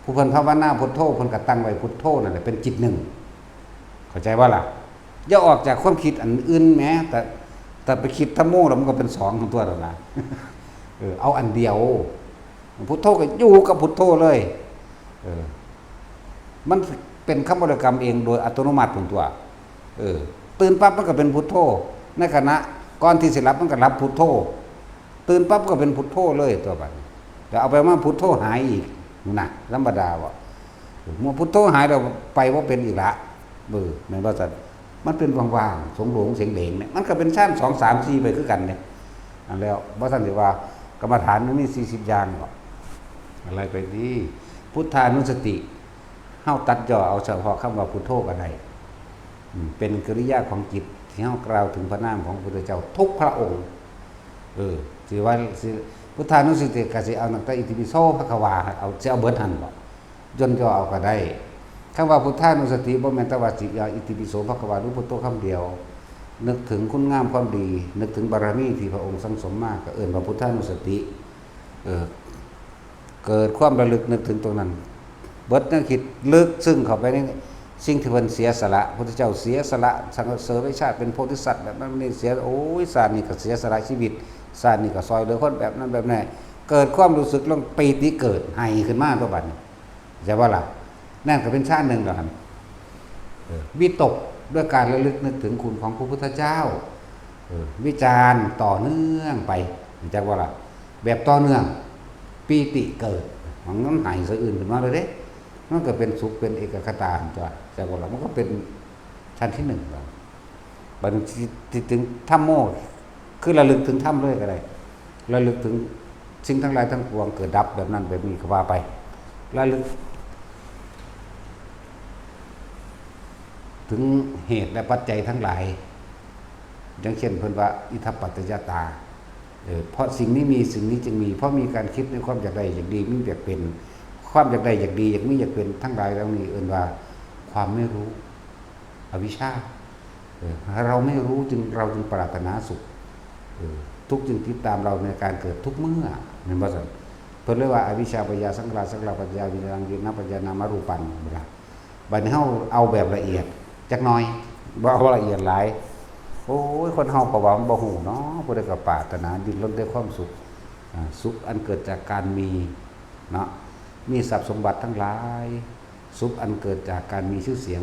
ผู้เพิ่นภาวนาพุทโธ เพิ่นก็ตั้งไว้พุทโธนั่นแหละเป็นจิตหนึ่ง เข้าใจบ่ล่ะ อย่าออกจากความคิดอันอื่นแหม แต่ แต่ไปคิดธัมโมแล้วมันก็เป็นสองของตัวแล้วนะ เออ เอาอันเดียว พุทโธก็อยู่กับพุทโธเลย เออ มันเป็นคำบริกรรมเองโดยอัตโนมัติของตัว เออ ตื่นปั๊บมันก็เป็นพุทโธ ในขณะก่อนที่สิหลับมันก็หลับพุทโธ ตื่นปั๊บก็เป็นพุทโธเลยตัวบัดนี้ แล้วเอาไปมาพุทโธหายอีกนะ ธรรมดาบ่ เมื่อพุทโธหายแล้วไปบ่เป็นอีกละ เออ แม่นบ่ซั่น มันเป็นว่างๆ สงโหลงเสงเหลงเนี่ย มันก็เป็นฌานสอง สาม สี่ ไปคือกันเนี่ย อันแล้วบ่ทันสิว่ากรรมฐานมันมีสี่สิบอย่างหรอก อะไรไปนี่ พุทธานุสติ เฮาตัดย่อเอาเฉพาะคำว่าพุทโธก็ได้ อืม เป็นกิริยาของจิตที่เฮากล่าวถึงพระนามของพระพุทธเจ้าทุกพระองค์ เออ สิว่าสิ พุทธานุสติก็สิเอาตั้งแต่อิติปิโสภะคะวา เอา สิเอาเบิดหั่นบ่ ย่นย่อเอาก็ได้ คำว่าพุทธานุสติบ่แม่นแต่ว่าสิเอาอิติปิโสภะคะวาหรือพุทโธคำเดียว นึกถึงคุณงามความดี นึกถึงบารมีที่พระองค์สั่งสมมา ก็เอิ้นว่าพุทธานุสติ เออ เกิดความระลึกนึกถึงตรงนั้น เบิดแนวคิดลึกซึ้งเข้าไปในสิ่งที่เพิ่นเสียสละ พุทธเจ้าเสียสละ สรรเสริญไว้ชาติเป็นโพธิสัตว์แบบนั้นนี่เสีย โอ้ย ชาตินี้ก็เสียสละชีวิต ชาตินี้ก็ซอยเหลือคนแบบนั้นแบบนี้ เกิดความรู้สึกลงปีติเกิด ไห้ขึ้นมาตัวบัดนี้ ใช่บ่ล่ะ นั่นก็เป็นฌานหนึ่งแล้วหั่น เออ วิตกด้วยการระลึกนึกถึงคุณของพระพุทธเจ้า เออ วิจารณ์ต่อเนื่องไป จักบ่ล่ะ แบบต่อเนื่อง ปีติเกิด มัน มันไห้สะอื้นขึ้นมาเลยเด้ มันก็เป็นสุขเป็นเอกคตาหั่นตัว จักบ่ล่ะ มันก็เป็นฌานที่หนึ่งแล้ว บัดนี้ที่ ที่ถึงธัมโม คือระลึกถึงธรรมเลยก็ได้ ระลึกถึงสิ่งทั้งหลายทั้งปวงเกิดดับแบบนั้นแบบนี้ก็ว่าไป ระลึกถึงเหตุและปัจจัยทั้งหลาย อย่างเช่นเพิ่นว่า อิทัปปัจจยตา เออ เพราะสิ่งนี้มี สิ่งนี้จึงมี เพราะมีการคิดในความอยากได้อยากดี มีอยากเป็น ความอยากได้อยากดี อยากมีอยากเป็นทั้งหลายเหล่านี้เอิ้นว่าความไม่รู้ อวิชชา เออ เราไม่รู้จึง เราจึงปรารถนาสุข เออ ทุกข์จึงติดตามเราในการเกิดทุกเมื่อ แม่นบ่ซั่น เพิ่นเลยว่า อวิชชาปัจจยาสังขารา สังขารปัจจยาวิญญาณัง วิญญาณปัจจยานามารูปัง เวลา บัดนี้เฮาเอาแบบละเอียดจักหน่อย บ่เอาละเอียดหลาย โอ้ย คนเฮาก็ว่ามันบ่ฮู้เนาะ ผู้ใดก็ปรารถนาดิ้นรนด้วยความสุข อ่า สุขอันเกิดจากการมีเนาะ มีทรัพย์สมบัติทั้งหลาย สุขอันเกิดจากการมีชื่อเสียง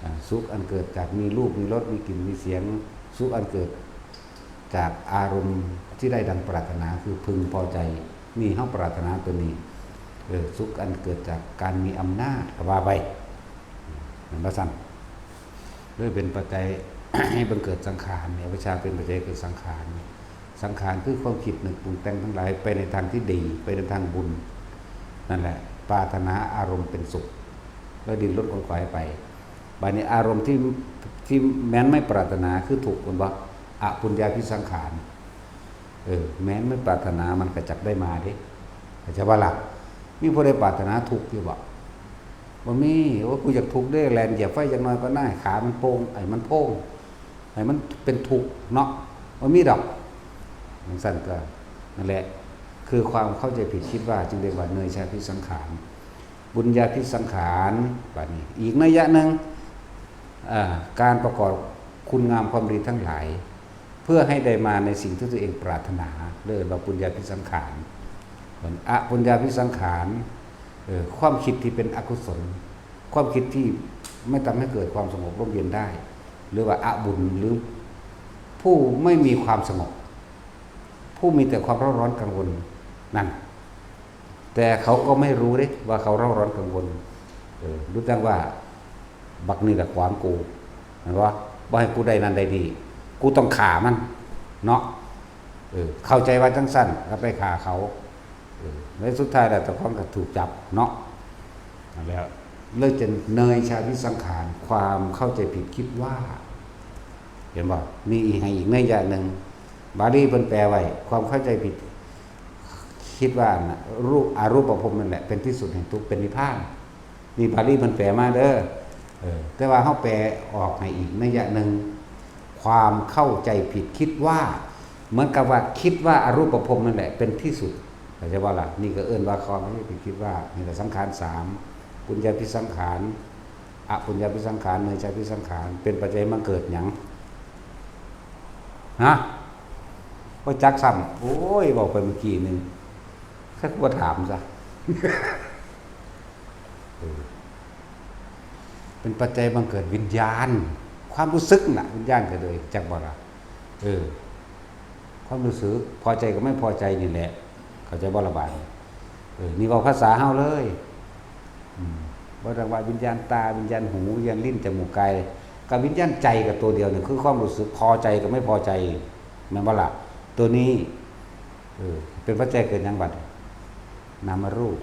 อ่า สุขอันเกิดจากมีรูป มีรส มีกลิ่น มีเสียง สุขอันเกิดจากอารมณ์ที่ได้ดังปรารถนา คือพึงพอใจ นี่เฮาปรารถนาตัวนี้ เออ สุขอันเกิดจากการมีอำนาจ ก็ว่าไป แม่นบ่ซั่น เลยเป็นปัจจัย ให้บังเกิดสังขารเนี่ย อวิชชาเป็นปัจจัยเกิดสังขารเนี่ย สังขารคือความคิดนึกปรุงแต่งทั้งหลาย ไปในทางที่ดี ไปในทางบุญ นั่นแหละ ปรารถนาอารมณ์เป็นสุข แล้วดิ้นรนขวนขวายไป บัดนี้อารมณ์ที่ ที่แม้นไม่ปรารถนาคือทุกข์ แม่นบ่ อปุญญาภิสังขาร เออ แม้นไม่ปรารถนามันก็จักได้มาเด้ เข้าใจบ่ล่ะ มีผู้ใดปรารถนาทุกข์อยู่บ่ บ่มี โอ้ย กูอยากทุกข์เด้ แล่นเหยียบไฟจักหน่อยก็ได้ ขามันโป่ง ไอ้มันโป่ง ให้มันเป็นทุกข์เนาะ บ่มีดอก จั่งซั้นก็ นั่นแหละ คือความเข้าใจผิดคิดว่า จึงเรียกว่าเนยชาพิสังขาร ปุญญาพิสังขาร บัดนี้ อีกนัยยะหนึ่ง อ่า การประกอบคุณงามความดีทั้งหลาย เพื่อให้ได้มาในสิ่งที่ตัวเองปรารถนา เรียกว่าปุญญาพิสังขาร ส่วนอปุญญาพิสังขาร เอ่อ ความคิดที่เป็นอกุศล ความคิดที่ไม่ทำให้เกิดความสงบร่มเย็นได้ หรือว่าอบุญ หรือผู้ไม่มีความสงบ ผู้มีแต่ความเร่าร้อนกังวลนั่น แต่เขาก็ไม่รู้เด้ว่าเขาเร่าร้อนกังวล เออ รู้จังว่า บักนี่แหละขวางกู เห็นบ่ บ่ให้กูได้นั่นได้นี่ กูต้องฆ่ามัน เนาะ เออ เข้าใจว่าจั่งซั้น ก็ไปฆ่าเขา เออ ในสุดท้ายแล้วเจ้าของก็ถูกจับเนาะ นั่นแหละ เลยจะเนยชาพิสังขาร ความเข้าใจผิดคิดว่า เห็นบ่ นี่อีก ให้อีกนัยยะหนึ่ง บาลีเพิ่นแปลไว้ ความเข้าใจผิด คิดว่าน่ะ รูป อรูปภพนั่นแหละ เป็นที่สุดแห่งทุกข์ เป็นนิพพาน นี่บาลีเพิ่นแปลมาเด้อ เออ แต่ว่าเฮาแปลออกให้อีกนัยยะหนึ่ง ความเข้าใจผิดคิดว่า เหมือนกับว่าคิดว่าอรูปภพนั่นแหละเป็นที่สุด เข้าใจบ่ล่ะ นี่ก็เอิ้นว่าความเข้าใจผิดคิดว่า นี่แหละสังขารสาม ปุญญาพิสังขาร อปุญญาพิสังขาร เนยชาพิสังขาร เป็นปัจจัยให้มันเกิดหยัง ฮะ บ่จักซ้ำ โอ้ย บอกไปเมื่อกี้หนึ่ง แค่กูถามซะ เออ เป็นปัจจัยบังเกิดวิญญาณ ความรู้สึกน่ะ วิญญาณก็เลย จักบ่ล่ะ เออ ความรู้สึก พอใจกับไม่พอใจนี่แหละ เข้าใจบ่ล่ะบาดนี้ เออ นี่เว้าภาษาเฮาเลย อืม บ่ต้องว่าวิญญาณตา วิญญาณหู วิญญาณลิ้น จมูก กาย กับวิญญาณใจกับตัวเดียวนี่ คือความรู้สึกพอใจกับไม่พอใจ แม่นบ่ล่ะ ตัวนี้ เออ เป็นปัจจัยเกิดหยังบัด นามรูป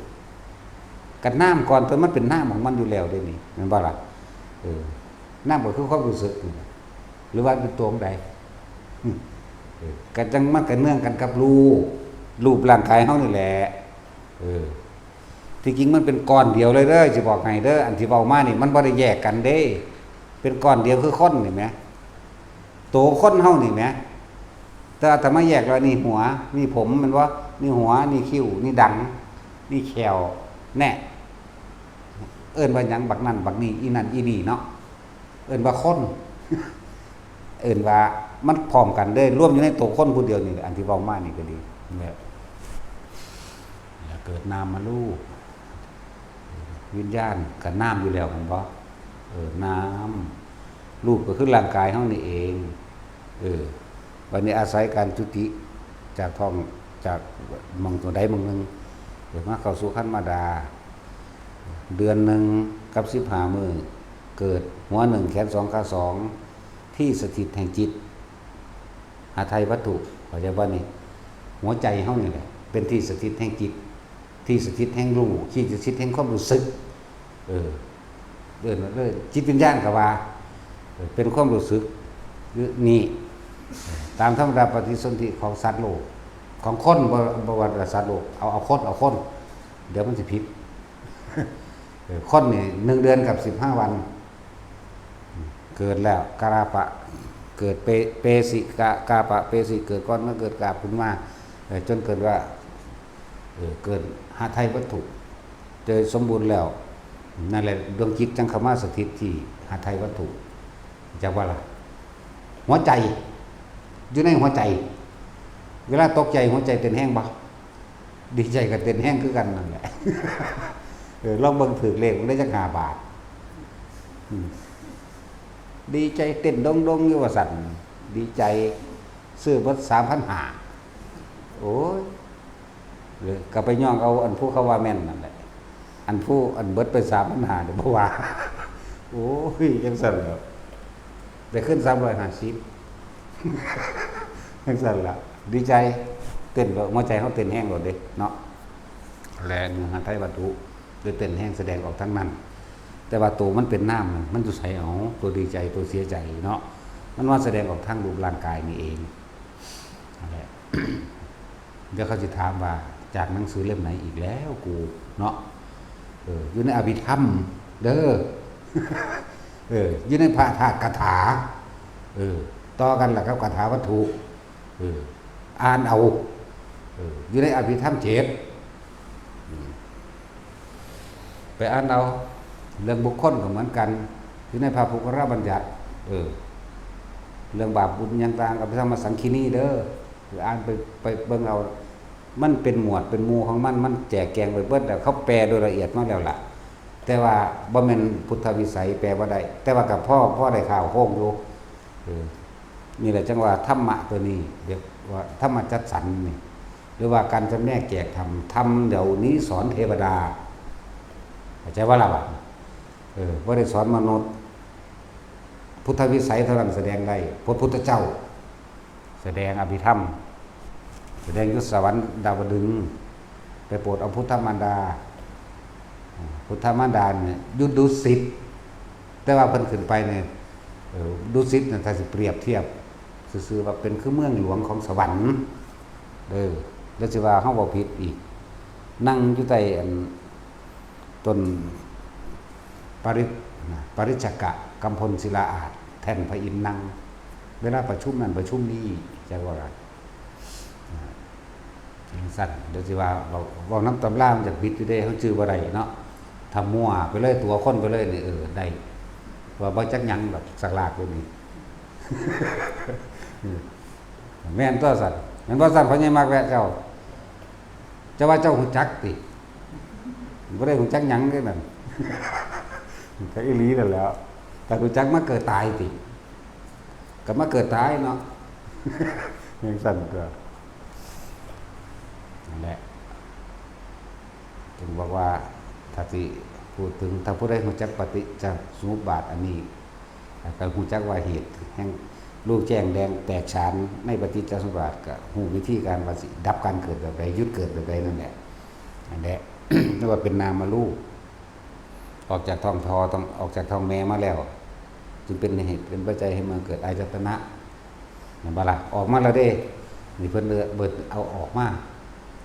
กับนามก่อน ตัวมันเป็นนามของมันอยู่แล้วเด้นี่ แม่นบ่ล่ะ เออ นามก็คือความรู้สึกนี่แหละ หรือว่าเป็นตัวของใด อืม เออ ก็จั่งมันก็เนื่องกันกับรูป รูปร่างกายเฮานี่แหละ เออ ที่จริงมันเป็นก้อนเดียวเลยเด้อ สิบอกให้เด้อ อันที่เว้ามานี่มันบ่ได้แยกกันเด้ เป็นก้อนเดียวคือคนนี่แหม ตัวคนเฮานี่แหม แต่อาตมาแยกแล้ว นี่หัว นี่ผม แม่นบ่ นี่หัว นี่คิ้ว นี่ดัง นี่แข้ว แน่ เอิ้นว่าหยัง บักนั่น บักนี่ อีนั่น อีนี่เนาะ เอิ้นว่าคน เอิ้นว่ามันพร้อมกันเด้ รวมอยู่ในตัวคนผู้เดียวนี่แหละ อันที่เว้ามานี่ก็ดี แบบ แล้วเกิดนามรูป วิญญาณก็นามอยู่แล้ว แม่นบ่ เออ นาม รูปก็คือร่างกายเฮานี่เอง เออ บัดนี้อาศัยการจุติจากท้อง จากหม่องตัวใดหม่องหนึ่ง เกิดมาเข้าสู่ครรภ์มารดา เดือนหนึ่งกับสิบห้ามื้อ เกิดหัวหนึ่ง แขนสอง ขาสอง ที่สถิตแห่งจิต หาไทยวัตถุ เข้าใจบ่นี่ หัวใจเฮานี่แหละ เป็นที่สถิตแห่งจิต ที่สถิตแห่งรู้ ที่สถิตแห่งความรู้สึก เออ เอิ้นว่าเลย จิตวิญญาณก็ว่า เออ เป็นความรู้สึก นี่ ตามธรรมดาปฏิสนธิของสัตว์โลก ของคน บ่ บ่ว่าแต่สัตว์โลก เอา เอาคน เอาคน เดี๋ยวมันสิผิด เออ คนนี่หนึ่งเดือนกับสิบห้าวัน เกิดแล้ว กาลาปะ เกิดเป เปสิกะ กาปะเปสิ เกิดก่อน มาเกิดกาบขึ้นมา เออ จนเกิดว่า เออ เกิดหาไทยวัตถุ โดยสมบูรณ์แล้ว นั่นแหละ ดวงจิตจั่งเข้ามาสถิตที่หาไทยวัตถุ จักว่าล่ะ หัวใจ อยู่ในหัวใจ เวลาตกใจหัวใจเต้นแฮงบ่ ดีใจก็เต้นแฮงคือกันนั่นแหละ เออ ลองเบิ่งถืกเลขมันได้จักห้าบาท อืม ดีใจเต้นดงๆอยู่ว่าซั่น ดีใจ ซื้อเบิดสามพันห้า โอ้ย เออ ก็ไปย่องเอาอันผู้เขาว่าแม่นนั่นแหละ อันผู้อันเบิดไปสามพันห้าเนี่ยบ่ว่า โอ้ย จั่งซั่นแหล้ว ได้ขึ้นสามร้อยห้าสิบ จั่งซั่นล่ะ ดีใจ เต้นโลด หัวใจเฮาเต้นแฮงโลดเด้เนาะ และเนื้อหาไทยวัตถุ ได้เต้นแฮงแสดงออกทั้งนั้น แต่ว่าตัวมันเป็นนามน่ะ มันอยู่ไส เอา ตัวดีใจ ตัวเสียใจเนาะ มันมาแสดงออกทางรูปร่างกายนี่เอง นั่นแหละ เดี๋ยวเขาสิถามว่า จากหนังสือเล่มไหนอีกแล้วกู เนาะ เออ อยู่ในอภิธรรม เด้อ เออ อยู่ในปาฐกถา เออ ต่อกันล่ะครับ คาถาวัตถุ เออ อ่านเอา เออ อยู่ในอภิธรรมเจ็ด อืม ไปอ่านเอา เรื่องบุคคลก็เหมือนกัน อยู่ในพระปุคคลบัญญัติ เออ เรื่องบาปบุญอย่างต่าง อภิธรรมสังคินีเด้อ คืออ่านไป ไปเบิ่งเอา มันเป็นหมวดเป็นหมู่ของมัน มันแจกแจงไปเบิดแล้ว เขาแปลโดยละเอียดมาแล้วล่ะ แต่ว่าบ่แม่นพุทธวิสัย แปลบ่ได้ แต่ว่าก็พอ พอได้ข่าวโค้งอยู่ เออ นี่แหละจังว่าธรรมะตัวนี้ เรียกว่าธรรมจัดสรรนี่ หรือว่าการจำแนกแจกธรรม ธรรมเหล่านี้สอนเทวดา เข้าใจว่าล่ะวะ เออ บ่ได้สอนมนุษย์ พุทธวิสัยเท่านั้นแสดงได้ พระพุทธเจ้า แสดงอภิธรรม แสดงอยู่สวรรค์ดาวดึงส์ ไปโปรดเอาพุทธมารดา พุทธมารดาเนี่ยอยู่ดุสิต แต่ว่าเพิ่นขึ้นไปเนี่ย เอ่อ ดุสิตเนี่ย ถ้าสิเปรียบเทียบซื่อๆ ว่าเป็นคือเมืองหลวงของสวรรค์ เออ แล้วสิว่าเฮาเว้าผิดอีก นั่งอยู่ใต้อันต้นปาริ นะ ปาริจจกะกำพลศิลาอาสน์ แท่นพระอินทร์นั่ง เวลาประชุมนั่นประชุมนี่ จักว่ากัน นะ จังซั่น เดี๋ยวสิว่าเว้า เว้านำตำรามันจะผิดอยู่เด้ เฮาจื่อบ่ได้เนาะ ถ้ามั่วไปเลย ตั๋วคนไปเลยนี่ เออ ได้ ว่าบ่จักหยังดอก สักลากอยู่นี่ เออ แม่นตัวซั่น แม่นบ่ซั่น พ่อใหญ่มักแวะเจ้า เจ้าว่าเจ้าฮู้จักติ บ่ได้ฮู้จักหยังเด้นั่น ก็อีหลีนั่นแหล้ว แต่ฮู้จักมาเกิดตายติ ก็มาเกิดตายเนาะ จังซั่นตัว นั่นแหละ จึงบอกว่า ถ้าสิพูดถึง ถ้าผู้ใดฮู้จักปฏิจจสมุปบาทอันนี้ แล้วก็ฮู้จักว่าเหตุแห่งรู้แจ้งแดงแตกฉานในปฏิจจสมุปบาท ก็ฮู้วิธีการว่าสิดับการเกิดแบบใด หยุดเกิดแบบใดนั่นแหละ นั่นแหละ เรียกว่าเป็นนามรูป ออกจากท้องพ่อ ต้องออกจากท้องแม่มาแล้ว จึงเป็นเหตุเป็นปัจจัยให้มันเกิดอายตนะ เห็นบ่ล่ะ ออกมาแล้วเด้ นี่เพิ่นเบิดเอาออกมา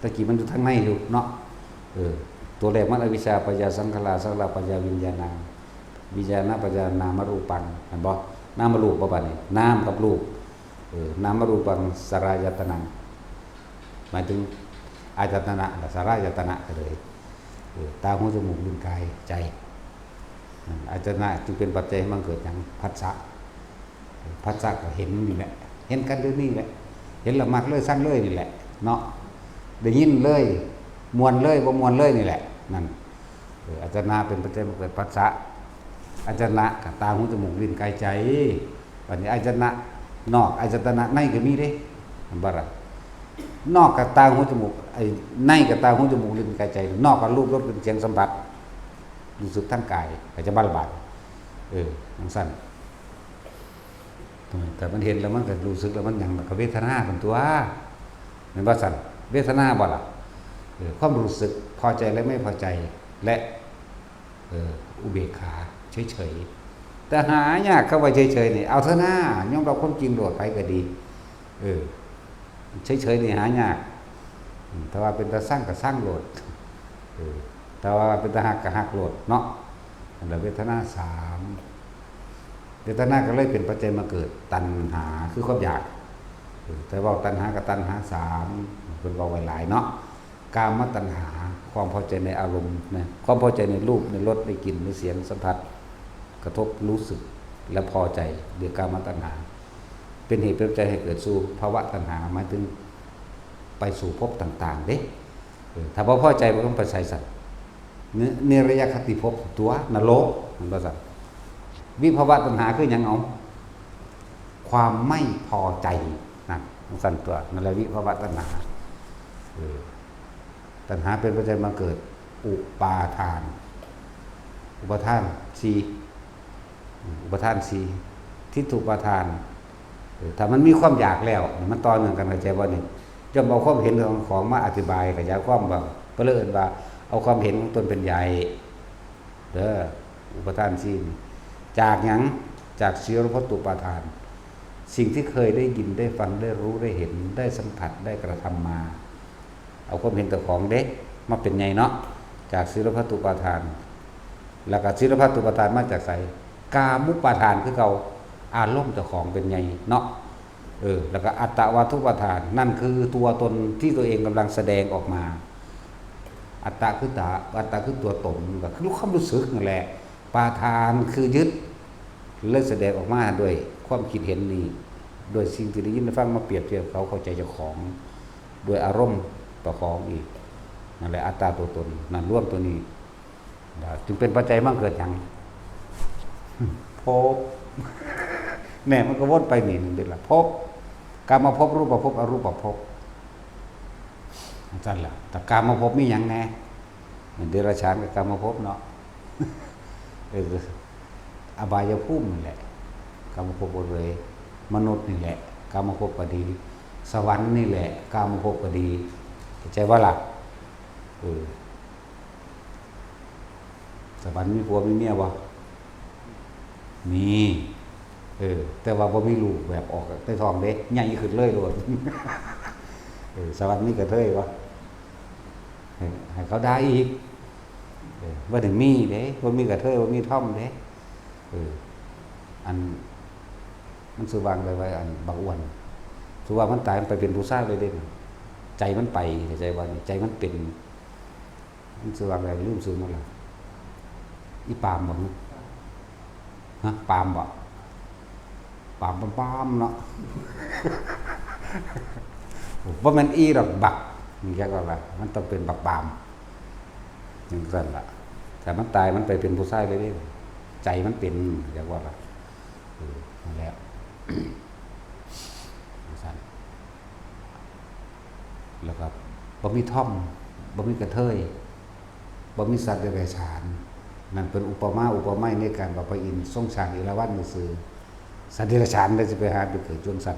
ตะกี้มันอยู่ทางในอยู่เนาะ เออ ตัวแรกมันอวิชชาปัจจยาสังขารา สังขาราปัจจยาวิญญาณัง วิญญาณปัจจยานามรูปัง เห็นบ่ นามรูปบ่บัดนี้ นามกับรูป เออ นามรูปังสลายตนัง หมายถึงอายตนะ สลายตนะก็เลย เออ ตา หู จมูก ลิ้น กาย ใจ อายตนะจึงเป็นปัจจัยให้มันเกิดหยัง ผัสสะ ผัสสะก็เห็นนี่แหละ เห็นกันเดี๋ยวนี้แหละ เห็นแล้วมักเลยซังเลยนี่แหละ เนาะ ได้ยินเลย ม่วนเลย บ่ม่วนเลยนี่แหละ นั่น เออ อายตนะเป็นปัจจัยให้เกิดผัสสะ อายตนะกับตา หู จมูก ลิ้น กาย ใจ บัดนี้อายตนะนอก อายตนะในก็มีเด้ เห็นบ่ล่ะ นอกกับตา หู จมูก ไอ้ ในกับตา หู จมูก ลิ้น กาย ใจ นอกกับรูป รส กลิ่น เสียง สัมผัส รู้สึกทางกาย ก็จะบ่ละบาด เออ จังซั่น แต่มันเห็นแล้วมันก็รู้สึกแล้วมันหยังล่ะ ก็เวทนาซั่นตั๊ว แม่นบ่ซั่น เวทนาบ่ล่ะ เออ ความรู้สึกพอใจและไม่พอใจ และ เออ อุเบกขา เฉยๆ แต่หายาก คำว่าเฉยๆ นี่ เอาเถอะนะ ยอมรับความจริงโลด ไผก็ดี เออ เฉยๆ นี่หายาก อืม แต่ว่าเป็นตาซังก็ซังโลด เออ แต่ว่าเป็นตาฮักก็ฮักโลดเนาะ อันละเวทนาสาม เวทนาก็เลยเป็นปัจจัยมาเกิดตัณหา คือความอยาก เออ แต่ว่าตัณหากับตัณหาสาม เพิ่นเว้าไว้หลายเนาะ กามตัณหา ความพอใจในอารมณ์นะ ความพอใจในรูป ในรส ในกลิ่น ในเสียง สัมผัส กระทบรู้สึก และพอใจ เรียกกามตัณหา เป็นเหตุเป็นปัจจัยให้เกิดสู่ภวตัณหา หมายถึงไปสู่ภพต่างๆ เด้ เออ ถ้าบ่พอใจมันก็ไปใส่สัตว์ นิ นิรยคติภพตั๊ว นรก มันว่าซั่น วิภวตัณหาคือหยังเอา ความไม่พอใจ นั่น มันซั่นตั๊ว นั่นแหละวิภวตัณหา เออ ตัณหาเป็นปัจจัยมาเกิดอุปาทาน อุปาทานสี่ อืม อุปาทานสี่ ทิฏฐุปาทาน เออ ถ้ามันมีความอยากแล้ว มันต่อเนื่องกัน เข้าใจบ่นี่ ย่อมเอาความเห็นของของมาอธิบายขยายความว่า เพิ่นเลยเอิ้นว่าเอาความเห็นของตนเป็นใหญ่ เด้อ อุปาทานสี่นี่ จากหยัง จากสีรพัตตุปาทาน สิ่งที่เคยได้ยิน ได้ฟัง ได้รู้ ได้เห็น ได้สัมผัส ได้กระทำมา เอาความเห็นเจ้าของเด้ มาเป็นใหญ่เนาะ จากสีรพัตตุปาทาน แล้วก็สีรพัตตุปาทานมาจากไส กามุปาทานคือเก่า อารมณ์เจ้าของเป็นไงเนาะ เออ แล้วก็อัตตวาทุปาทาน นั่นคือตัวตนที่ตัวเองกำลังแสดงออกมา อัตตะคือตา อัตตะคือตัวตน ก็คือความรู้สึกนั่นแหละ ปาทานคือยึด เลยแสดงออกมาด้วยความคิดเห็นนี้ ด้วยสิ่งที่ได้ยินได้ฟังมาเปรียบเทียบเขาเข้าใจเจ้าของ ด้วยอารมณ์เจ้าของอีก นั่นแหละอัตตาตัวตน นั่นรวมตัวนี้ จึงเป็นปัจจัยมาเกิดหยัง ภพ แน่มันก็วนไปนี่หนึ่งเด้อละ ภพ กามภพ รูปภพ อรูปภพ จั่งซั่นล่ะ แต่กามภพมีหยังแน่ เดรัจฉานกับกามภพเนาะ เออ อบายภูมินี่แหละ กามภพหมดเลย มนุษย์นี่แหละ กามภพก็ดี สวรรค์นี่แหละ กามภพก็ดี เข้าใจบ่ล่ะ เออ สวรรค์มีผัวมีเมียบ่ มี เออ แต่ว่าบ่มีลูกแบบออกแต่ท้องเด้ ใหญ่ขึ้นเลยโลด เออ สวรรค์มีกระเทยบ่ ให้ ให้เขาด่าอีก เออ บ่ได้มีเด้ บ่มีกระเทย บ่มีทอมเด้ เออ อัน มันสิวางได้ไว้ อันบักอ้วน สิว่ามันตายมันไปเป็นผู้ชายเลยเด้ ใจมันไป เข้าใจบ่ ใจมันเป็น มันสิวางได้ ลืมชื่อมันละ อีปามบ่ ฮะ ปามบ่ ปามปามปามเนาะ บ่แม่นอีดอกบัก มันจั่งว่าล่ะ มันต้องเป็นบักปาม จั่งซั่นล่ะ ถ้ามันตายมันไปเป็นผู้ชายเลยเด้ ใจมันเป็น จั่งว่าล่ะ เออ นั่นแหละ จั่งซั่น แล้วก็บ่มีทอม บ่มีกระเทย บ่มีสัตว์เดรัจฉาน นั่นเป็นอุปมาอุปไมยในการว่าพระอินทร์ทรงสร้างเอราวัณซื่อๆ สัตว์เดรัจฉานได้สิไปหาไปเกิดจั่งซั่น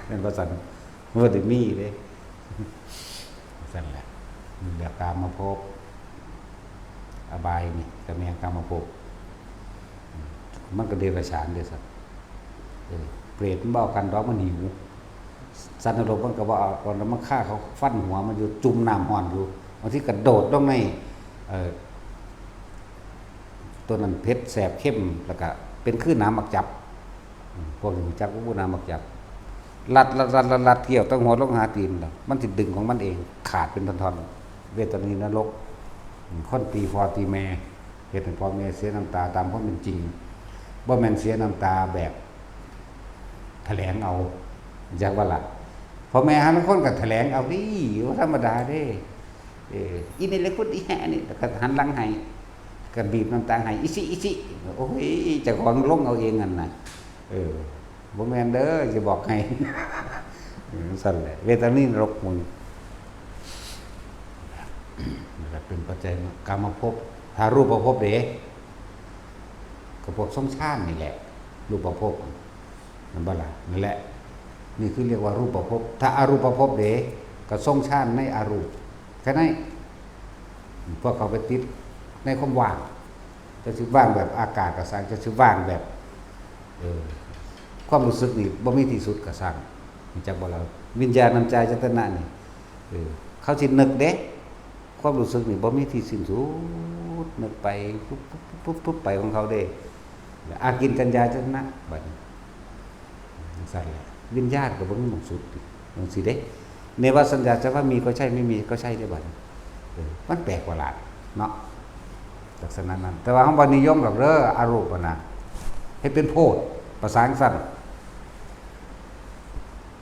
แม่นบ่ซั่น บ่ได้มีเด้ ซั่นแหละ นี่แหละกามภพ อบายนี่ก็แม่นกามภพ มันก็เดรัจฉานเด้ซั่น เออ เปรตมันบ่เอากันดอก มันหิว สัตว์นรกมันก็บ่เอา เอาน้ำมันฆ่าเขาฟันหัวมันอยู่ จุ่มน้ำร้อนอยู่ บางทีกระโดดลงใน เอ่อ ตัวนั้นเผ็ดแสบเค็ม แล้วก็เป็นคือน้ำหมากจับ อืม พวกนี้รู้จักบ่ น้ำหมากจับ รัด รัด รัด รัด รัด เกี่ยวตั้งหัวลงหาตีนแล้ว มันสิดึงของมันเอง ขาดเป็นท่อนๆ เวทนีนรก อืม คนตีพ่อตีแม่ เฮ็ดให้พ่อแม่เสียน้ำตาตามความเป็นจริง บ่แม่นเสียน้ำตาแบบ แถลงเอา จักว่าล่ะ พ่อแม่หาลางคนก็แถลงเอาเด้ บ่ธรรมดาเด้ เออ อีนี่แหละคุณอีแห่นี่ แล้วก็หันหลังให้ ก็บีบน้ำตาให้ อิซิ อิซิ โอ้ย เจ้าของลงเอาเองนั่นน่ะ เออ บ่แม่นเด้อ สิบอกให้ เออ ซั่นแหละ เวทนีนรกมึง นั่นแหละเป็นปัจจัย กามภพ ถ้ารูปภพเด้ ก็พวกทรงฌานนี่แหละ รูปภพ นั่นบ่ล่ะ นั่นแหละ นี่คือเรียกว่ารูปภพ ถ้าอรูปภพเด้ ก็ทรงฌานในอรูป แค่นั้น พวกเขาไปติดในความว่าง จะสิว่างแบบอากาศก็ซ่าง จะสิว่างแบบ เออ ความรู้สึกนี่บ่มีที่สุดก็ซ่าง รู้จักบ่ล่ะ วิญญาณัญจายตนะนี่ เออ เขาสินึกเด้ ความรู้สึกนี่บ่มีที่สิ้นสุด นึกไป ปุ๊บ ปุ๊บ ปุ๊บ ปุ๊บ ปุ๊บ ไปของเขาเด้ อากิญจัญญายตนะ บัดนี้ จั่งซั่นแหละ วิญญาณก็บ่มีหม่องสุด จั่งซี้เด้ เนวสัญญาจะว่ามีก็ใช่ ไม่มีก็ใช่เด้บัดนี้ เออ มันแปลกประหลาดเนาะ ลักษณะนั้น แต่ว่าเฮาบ่นิยมดอกเด้อ อรูปอะนะ เฮ็ดเป็นโพด ภาษาจั่งซั่น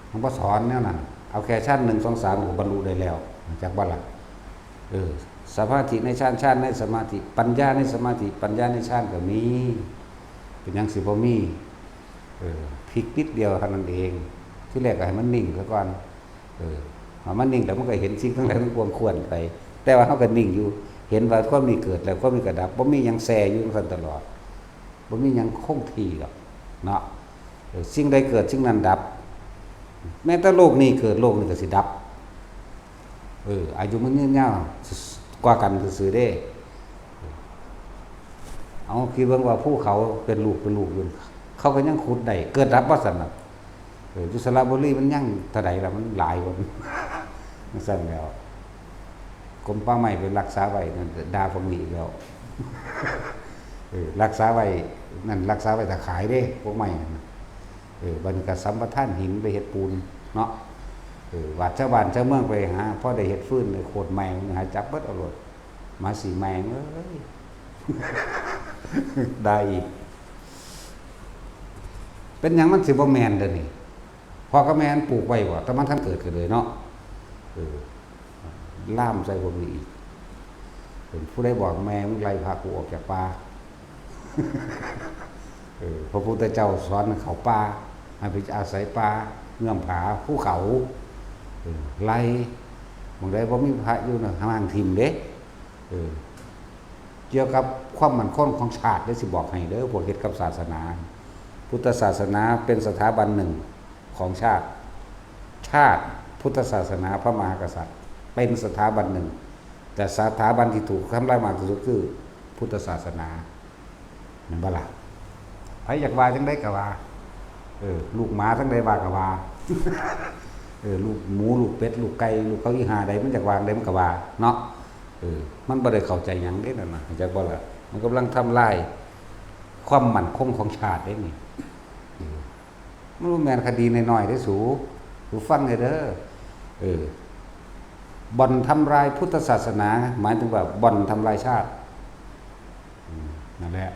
เฮาบ่สอนแนวนั้น เอาแค่ฌานหนึ่ง สอง สาม ก็บรรลุได้แล้ว รู้จักบ่ล่ะ เออ สมาธิในฌาน ฌานในสมาธิ ปัญญาในสมาธิ ปัญญาในฌานก็มี เป็นหยังสิบ่มี เออ พลิกนิดเดียวเท่านั้นเอง ที่แรกก็ให้มันนิ่งซะก่อน เออ เอามันนิ่งแล้วมันก็เห็นสิ่งทั้งหลายทั้งปวงควรไป แต่ว่าเฮาก็นิ่งอยู่ เห็นว่าความนี้เกิดแล้วความนี้ก็ดับ บ่มีหยังแช่อยู่จั่งซั่นตลอด บ่มีหยังคงที่ดอก เนาะ เออ สิ่งใดเกิดสิ่งนั้นดับ แม้แต่โลกนี้เกิดโลกนี้ก็สิดับ เออ อายุมันยืนยาวกว่ากันซื่อๆเด้ เอาคิดเบิ่งว่าภูเขาเป็นลูกเป็นลูกอยู่ เขาก็ยังขุดได้ เกิดดับบ่ซั่นน่ะ เออ อยู่สระบุรีมันยังเท่าใดล่ะ มันหลายกว่า จั่งซั่นแล้ว กรมป่าไม้ไปรักษาไว้นั่น ด่าพวกนี้อีกแล้ว เออ รักษาไว้ นั่นรักษาไว้ถ้าขายเด้ พวกไม้นั่นน่ะ เออ บัดนี้ก็สัมปทานหินไปเฮ็ดปูนเนาะ เออ บาดชาวบ้านชาวเมืองไปหา พอได้เฮ็ดฟืนได้โคตรไม้ มันหาจับเบิดเอาโลด หมาสีแมงเอ้ย ได้อีก เป็นหยังมันสิบ่แม่นเด้อนี่ พ่อกับแม่มันปลูกไว้บ่ แต่มันทันเกิดก็เลยเนาะ เออ ล่ามใส่พวกนี้อีก เป็นผู้ใดบอกแม่มึงไล่พากูออกจากป่า เออ พระพุทธเจ้าสอนให้เขาป่า ให้ไปอาศัยป่า เงื้อมผา ภูเขา เออ ไล่ บางใดบ่มีพระอยู่นะ ห้างถิ่มเด้ เออ เกี่ยวกับความมั่นคงของชาติ ได้สิบอกให้เด้อ พวกเฮ็ดกับศาสนา พุทธศาสนาเป็นสถาบันหนึ่งของชาติ ชาติ พุทธศาสนา พระมหากษัตริย์ เป็นสถาบันหนึ่ง แต่สถาบันที่ถูกทำลายมากที่สุดคือพุทธศาสนา แม่นบ่ล่ะ ไผอยากว่าจังใดก็ว่า เออ ลูกหมาทั้งใดว่าก็ว่า เออ ลูกหมู ลูกเป็ด ลูกไก่ ลูกเขาอีห่าใด มันอยากว่าจังใดมันก็ว่า เนาะ เออ มันบ่ได้เข้าใจหยังเด้นั่นน่ะ เข้าใจบ่ล่ะ มันกำลังทำลายความมั่นคงของชาติเด้นี่ เออ มันบ่แม่นคดีน้อยๆเด้สู สูฟังเด้อ เออ บ่อนทำลายพุทธศาสนา หมายถึงว่าบ่อนทำลายชาติ อืม นั่นแหละ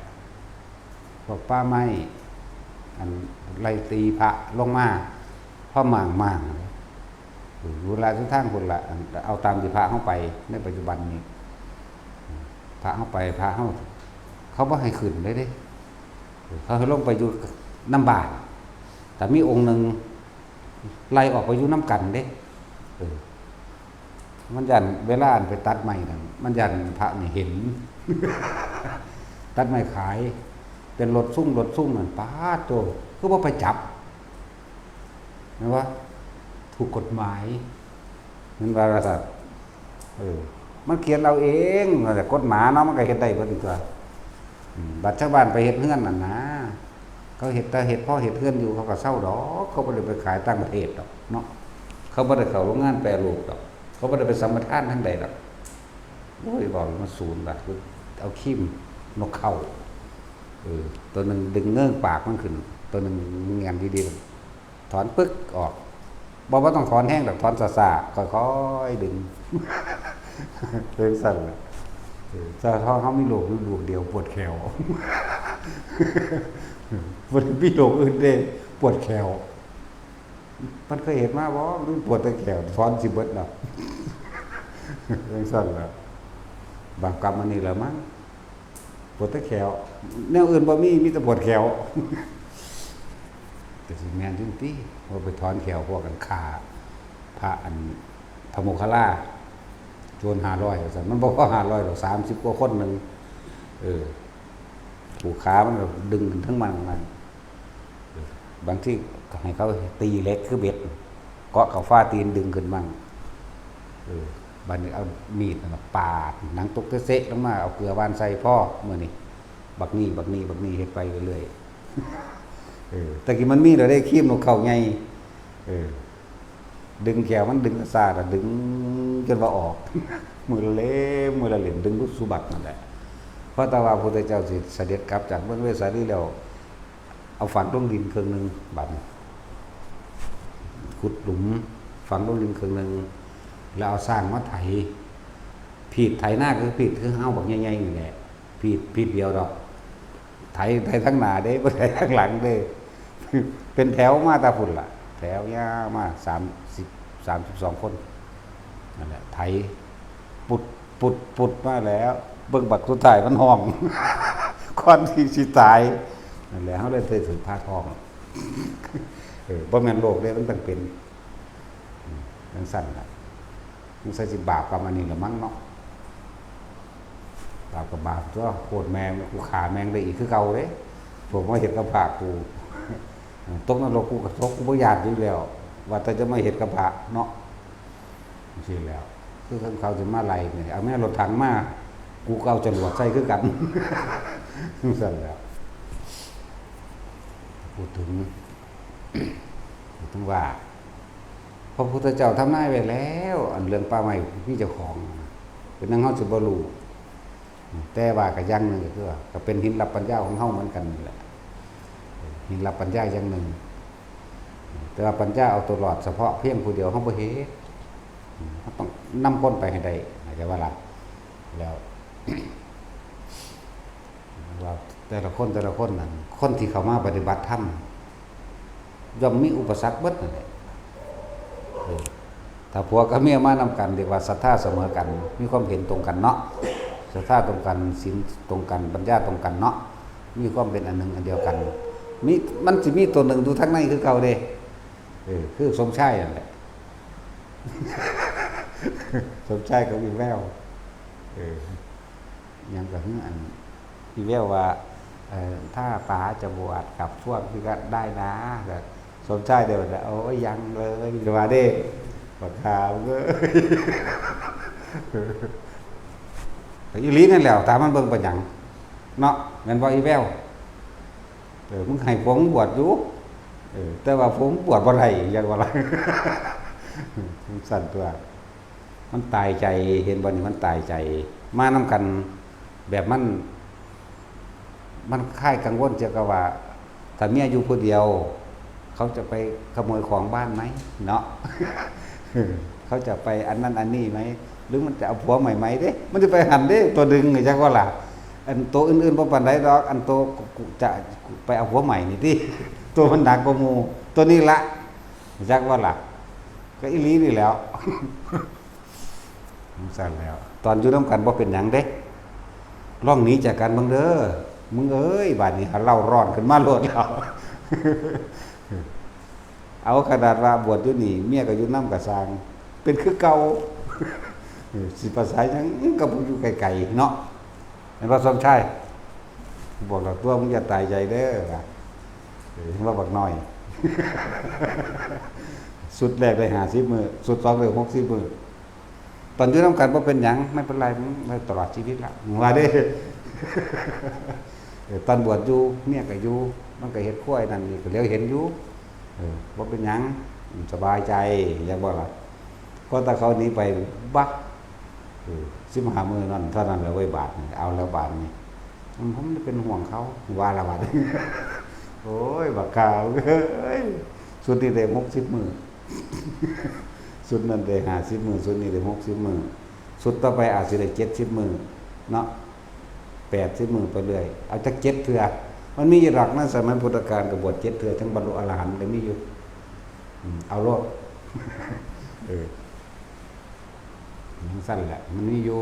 พวกป่าไม้ อันไล่ตีพระลงมา พระหม่างๆ เออ อยู่ราชทางพุ้นล่ะ อันเอาตามที่พระเฮาไปในปัจจุบันนี้ พระเฮาไป พระเฮา เขาบ่ให้ขึ้นเลยเด้ เออ เขาให้ลงไปอยู่นำบ้าน แต่มีองค์หนึ่งไล่ออกไปอยู่นำกันเด้ เออ มันย้านเวลาอันไปตัดไม้นั่น มันย้านพระนี่เห็น ตัดไม้ขาย เป็นรถซุ่ง รถซุ่งนั่น ป๊าดโต คือบ่ไปจับ แม่นบ่ ถูกกฎหมาย แม่นว่าซั่น เออ มันเขียนเอาเอง แต่กฎหมายเนาะ มันก็เฮ็ดได้เบิดตัว อืม บัดชาวบ้านไปเฮ็ดเฮือนนั่นนะ เขาเฮ็ดแต่เฮ็ดพอเฮ็ดเฮือนอยู่ เขาก็เซาดอก เขาบ่ได้ไปขายต่างประเทศดอกเนาะ เขาบ่ได้เข้าโรงงานแปรรูปดอก เขาบ่ได้ไปสัมปทานทางใดดอก โอ้ย เว้าแล้วมันสูนล่ะ เอาครีมนกเข้า เออ ตัวหนึ่งดึงเงิ้งปากมันขึ้น ตัวหนึ่งแหงนดีๆ ถอนปึ๊กออก บอกว่าต้องถอนแฮงดอก ถอนซ่าๆ ค่อยๆ ดึง เป็นสั่นล่ะ เออ แต่ถ้าเฮามีโรคอยู่โรคเดียว ปวดแข้ว บ่ได้มีโรคอื่นเด้ ปวดแข้ว มันเคยเห็นมาบ่ มันปวดแต่แข้ว ถอนสิเบิดเนาะ เป็นสั่นล่ะ บาปกรรมอันนี้แหละมั้ง ปวดแต่แข้ว แนวอื่นบ่มี มีแต่ปวดแข้ว แต่สิแม่นจริงติ ว่าไปถอนแข้วพวกกันฆ่า พระอัน พระโมคคัลลา โจรห้าร้อยว่าซั่น มันบ่พอห้าร้อยดอก สามสิบกว่าคนหนึ่ง เออ ผูกขามันก็ดึงขึ้นทั้งมันนั่น เออ บางทีก็ให้เขาตีเหล็กคือเบ็ด เกาะเข้าฟ้าตีนดึงขึ้นมั่ง เออ บัดนี้เอามีดนั่นน่ะปาด หนังตกเสะๆลงมา เอาเกลือหว่านใส่ พอมื้อนี้ บักนี้ บักนี้ บักนี้ เฮ็ดไปเรื่อยๆ เออ แต่กี้มันมีแล้วเด้ ครีมนกเข้าใหญ่ เออ ดึงแข้วมัน ดึงซ่าๆ อะ ดึงจนว่าออก มื้อละเล่ม มื้อละเล่ม ดึงลูกสุบักนั่นแหละ เพราะแต่ว่าพระพุทธเจ้าสิเสด็จกลับจากเมืองเวสาลีแล้ว เอาฝังลงดินครึ่งหนึ่ง บัดนี้ ขุดหลุม ฝังลงดินครึ่งหนึ่ง แล้วเอาช้างมาไถ พีดไถนาคือพีดคือเฮาบักใหญ่ๆนี่แหละ พีด พีดเดียวดอก ไถ ไถทั้งหน้าเด้ บ่ไถทั้งหลังเด้ เป็นแถวมาแต่พุ้นล่ะ แถวยาวมา สามสิบ สามสิบสองคน นั่นแหละ ไถ ปุด ปุด ปุดมาแล้ว เบิ่งบักสุดท้ายมันฮ้อง ก่อนที่สิตาย นั่นแหละ เฮาเลยได้ถือพระทอง เออ บ่แม่นโลกเด้ มันต้องเป็น อืม จั่งซั่นล่ะ มันใส่สิบาปกรรมอันนี้ละมั้งเนาะ บาปกับบาปตัว โคตรแม่ง กูฆ่าแม่งได้อีกคือเก่าเด้ พวกมาเฮ็ดกับพระกู ตกนรกกูก็ตก กูบ่ย้านอยู่แล้ว ว่าแต่จะมาเฮ็ดกับพระเนาะ จั่งซี้แหล้ว คือเขาสิมาไล่นี่ เอาแม่รถถังมา กูก็เอาจรวดใส่คือกัน จั่งซั่นแหล้ว พูดถึง พูดถึงว่า พระพุทธเจ้าทำนายไว้แล้ว อันเรื่องป่าไม้มีเจ้าของ เป็นหยังเฮาสิบ่รู้ แต่ว่าก็อย่างหนึ่งก็คือว่าก็เป็นหินรับปัญญาของเฮาเหมือนกันนี่แหละ หินรับปัญญาอย่างหนึ่ง แต่ว่าปัญญาเอาตัวรอดเฉพาะเพียงผู้เดียวเฮาบ่เฮ็ด เฮาต้องนำคนไปให้ได้ เข้าใจบ่ล่ะ แล้ว ว่าแต่ละคนแต่ละคนนั่น คนที่เข้ามาปฏิบัติธรรม ย่อมมีอุปสรรคเบิดนั่นแหละ เออ ถ้าผัวกับเมียมานำกัน เรียกว่าศรัทธาเสมอกัน มีความเห็นตรงกันเนาะ ศรัทธาตรงกัน ศีลตรงกัน ปัญญาตรงกันเนาะ มีความเป็นอันหนึ่งอันเดียวกัน มี มันสิมีตัวหนึ่งอยู่ทางในคือเก่าเด้ เออ คือสมชายนั่นแหละ สมชายกับอีแวว เออ ยังก็คืออัน อีแววว่า เอ่อ ถ้าป๋าจะบวชกับพวกพี่ก็ได้นะ แต่สมชายเดี๋ยวจะ "โอ้ย ยังเลย" ว่าเด้ บักห่ามึงเอ้ย แต่อีหลีนั่นแหละ ถามมันเบิ่งเป็นหยัง เนาะ แม่นบ่อีแวว เออ มึงให้ผัวมึงบวชอยู่ เออ แต่ว่าผัวมึงบวชบ่ได้ ยังว่าล่ะ มันสั่นตัว มันตายใจ เห็นบ่นี่ มันตายใจ มานำกัน แบบมัน มันคล้ายกังวลเกี่ยวกับว่า ถ้าเมียอยู่ผู้เดียว เขาจะไปขโมยของบ้านไหม เนาะ เขาจะไปอันนั้นอันนี้ไหม หรือมันจะเอาผัวใหม่ไหมเด้ มันจะไปหันเด้ ตัวดึง จักว่าล่ะ อันตัวอื่นๆบ่ปานใดดอก อันตัวกูจะไปเอาผัวใหม่นี่ติ ตัวมันหนักกว่าหมู่ ตัวนี้ละ จักว่าล่ะ ก็อีหลีนี่แหล้ว จั่งซั่นแล้ว ตอนอยู่นำกันบ่เป็นหยังเด้ ลองหนีจากกันเบิ่งเด้อ มึงเอ้ย บาดนี้เฮาเล่าร้อนขึ้นมาโลดแล้ว เอาขนาดว่าบวชอยู่นี่ เมียก็อยู่นำก็ซ่าง เป็นคือเก่า เออ สิประสาหยังกับผู้อยู่ไกลๆเนาะ แม่นบ่สมชาย บอกดอกตัว มึงอย่าตายใจเด้อ ว่า เออ ว่าบักน้อย ชุดแรกได้ห้าสิบมื้อ ชุดสองได้หกสิบมื้อ ตอนอยู่นำกันบ่เป็นหยัง ไม่เป็นไร มึงไว้ตลอดชีวิตละ มึงว่าเด้ เออ ตอนบวชอยู่ เมียก็อยู่ มันก็เฮ็ดครัวนั่นนี่ ก็เหลียวเห็นอยู่ เออ บ่เป็นหยัง อืม สบายใจ อยากบอกล่ะ พอแต่เขาหนีไป บัก เออ สิบห้ามื้อนั่นเท่านั้นแหละเว้ย บาดนี่ เอาแล้วบาดนี่ อืม ผมเป็นห่วงเขา ว่าละบาด โอ้ย บักห่าเอ้ย ชุดนี้ได้หกสิบมื้อ ชุดนั้นได้ห้าสิบมื้อ ชุดนี้ได้หกสิบมื้อ ชุดต่อไปอาจสิได้เจ็ดสิบมื้อ เนาะ แปดสิบมื้อไปเรื่อย เอาจักเจ็ดเทื่อ มันมีอยู่ดอก ในสมัยพุทธกาลก็บวชเจ็ดเทื่อ ถึงบรรลุอรหันต์ก็มีอยู่ อืม เอาโลด เออ จั่งซั่นแหละ มันมีอยู่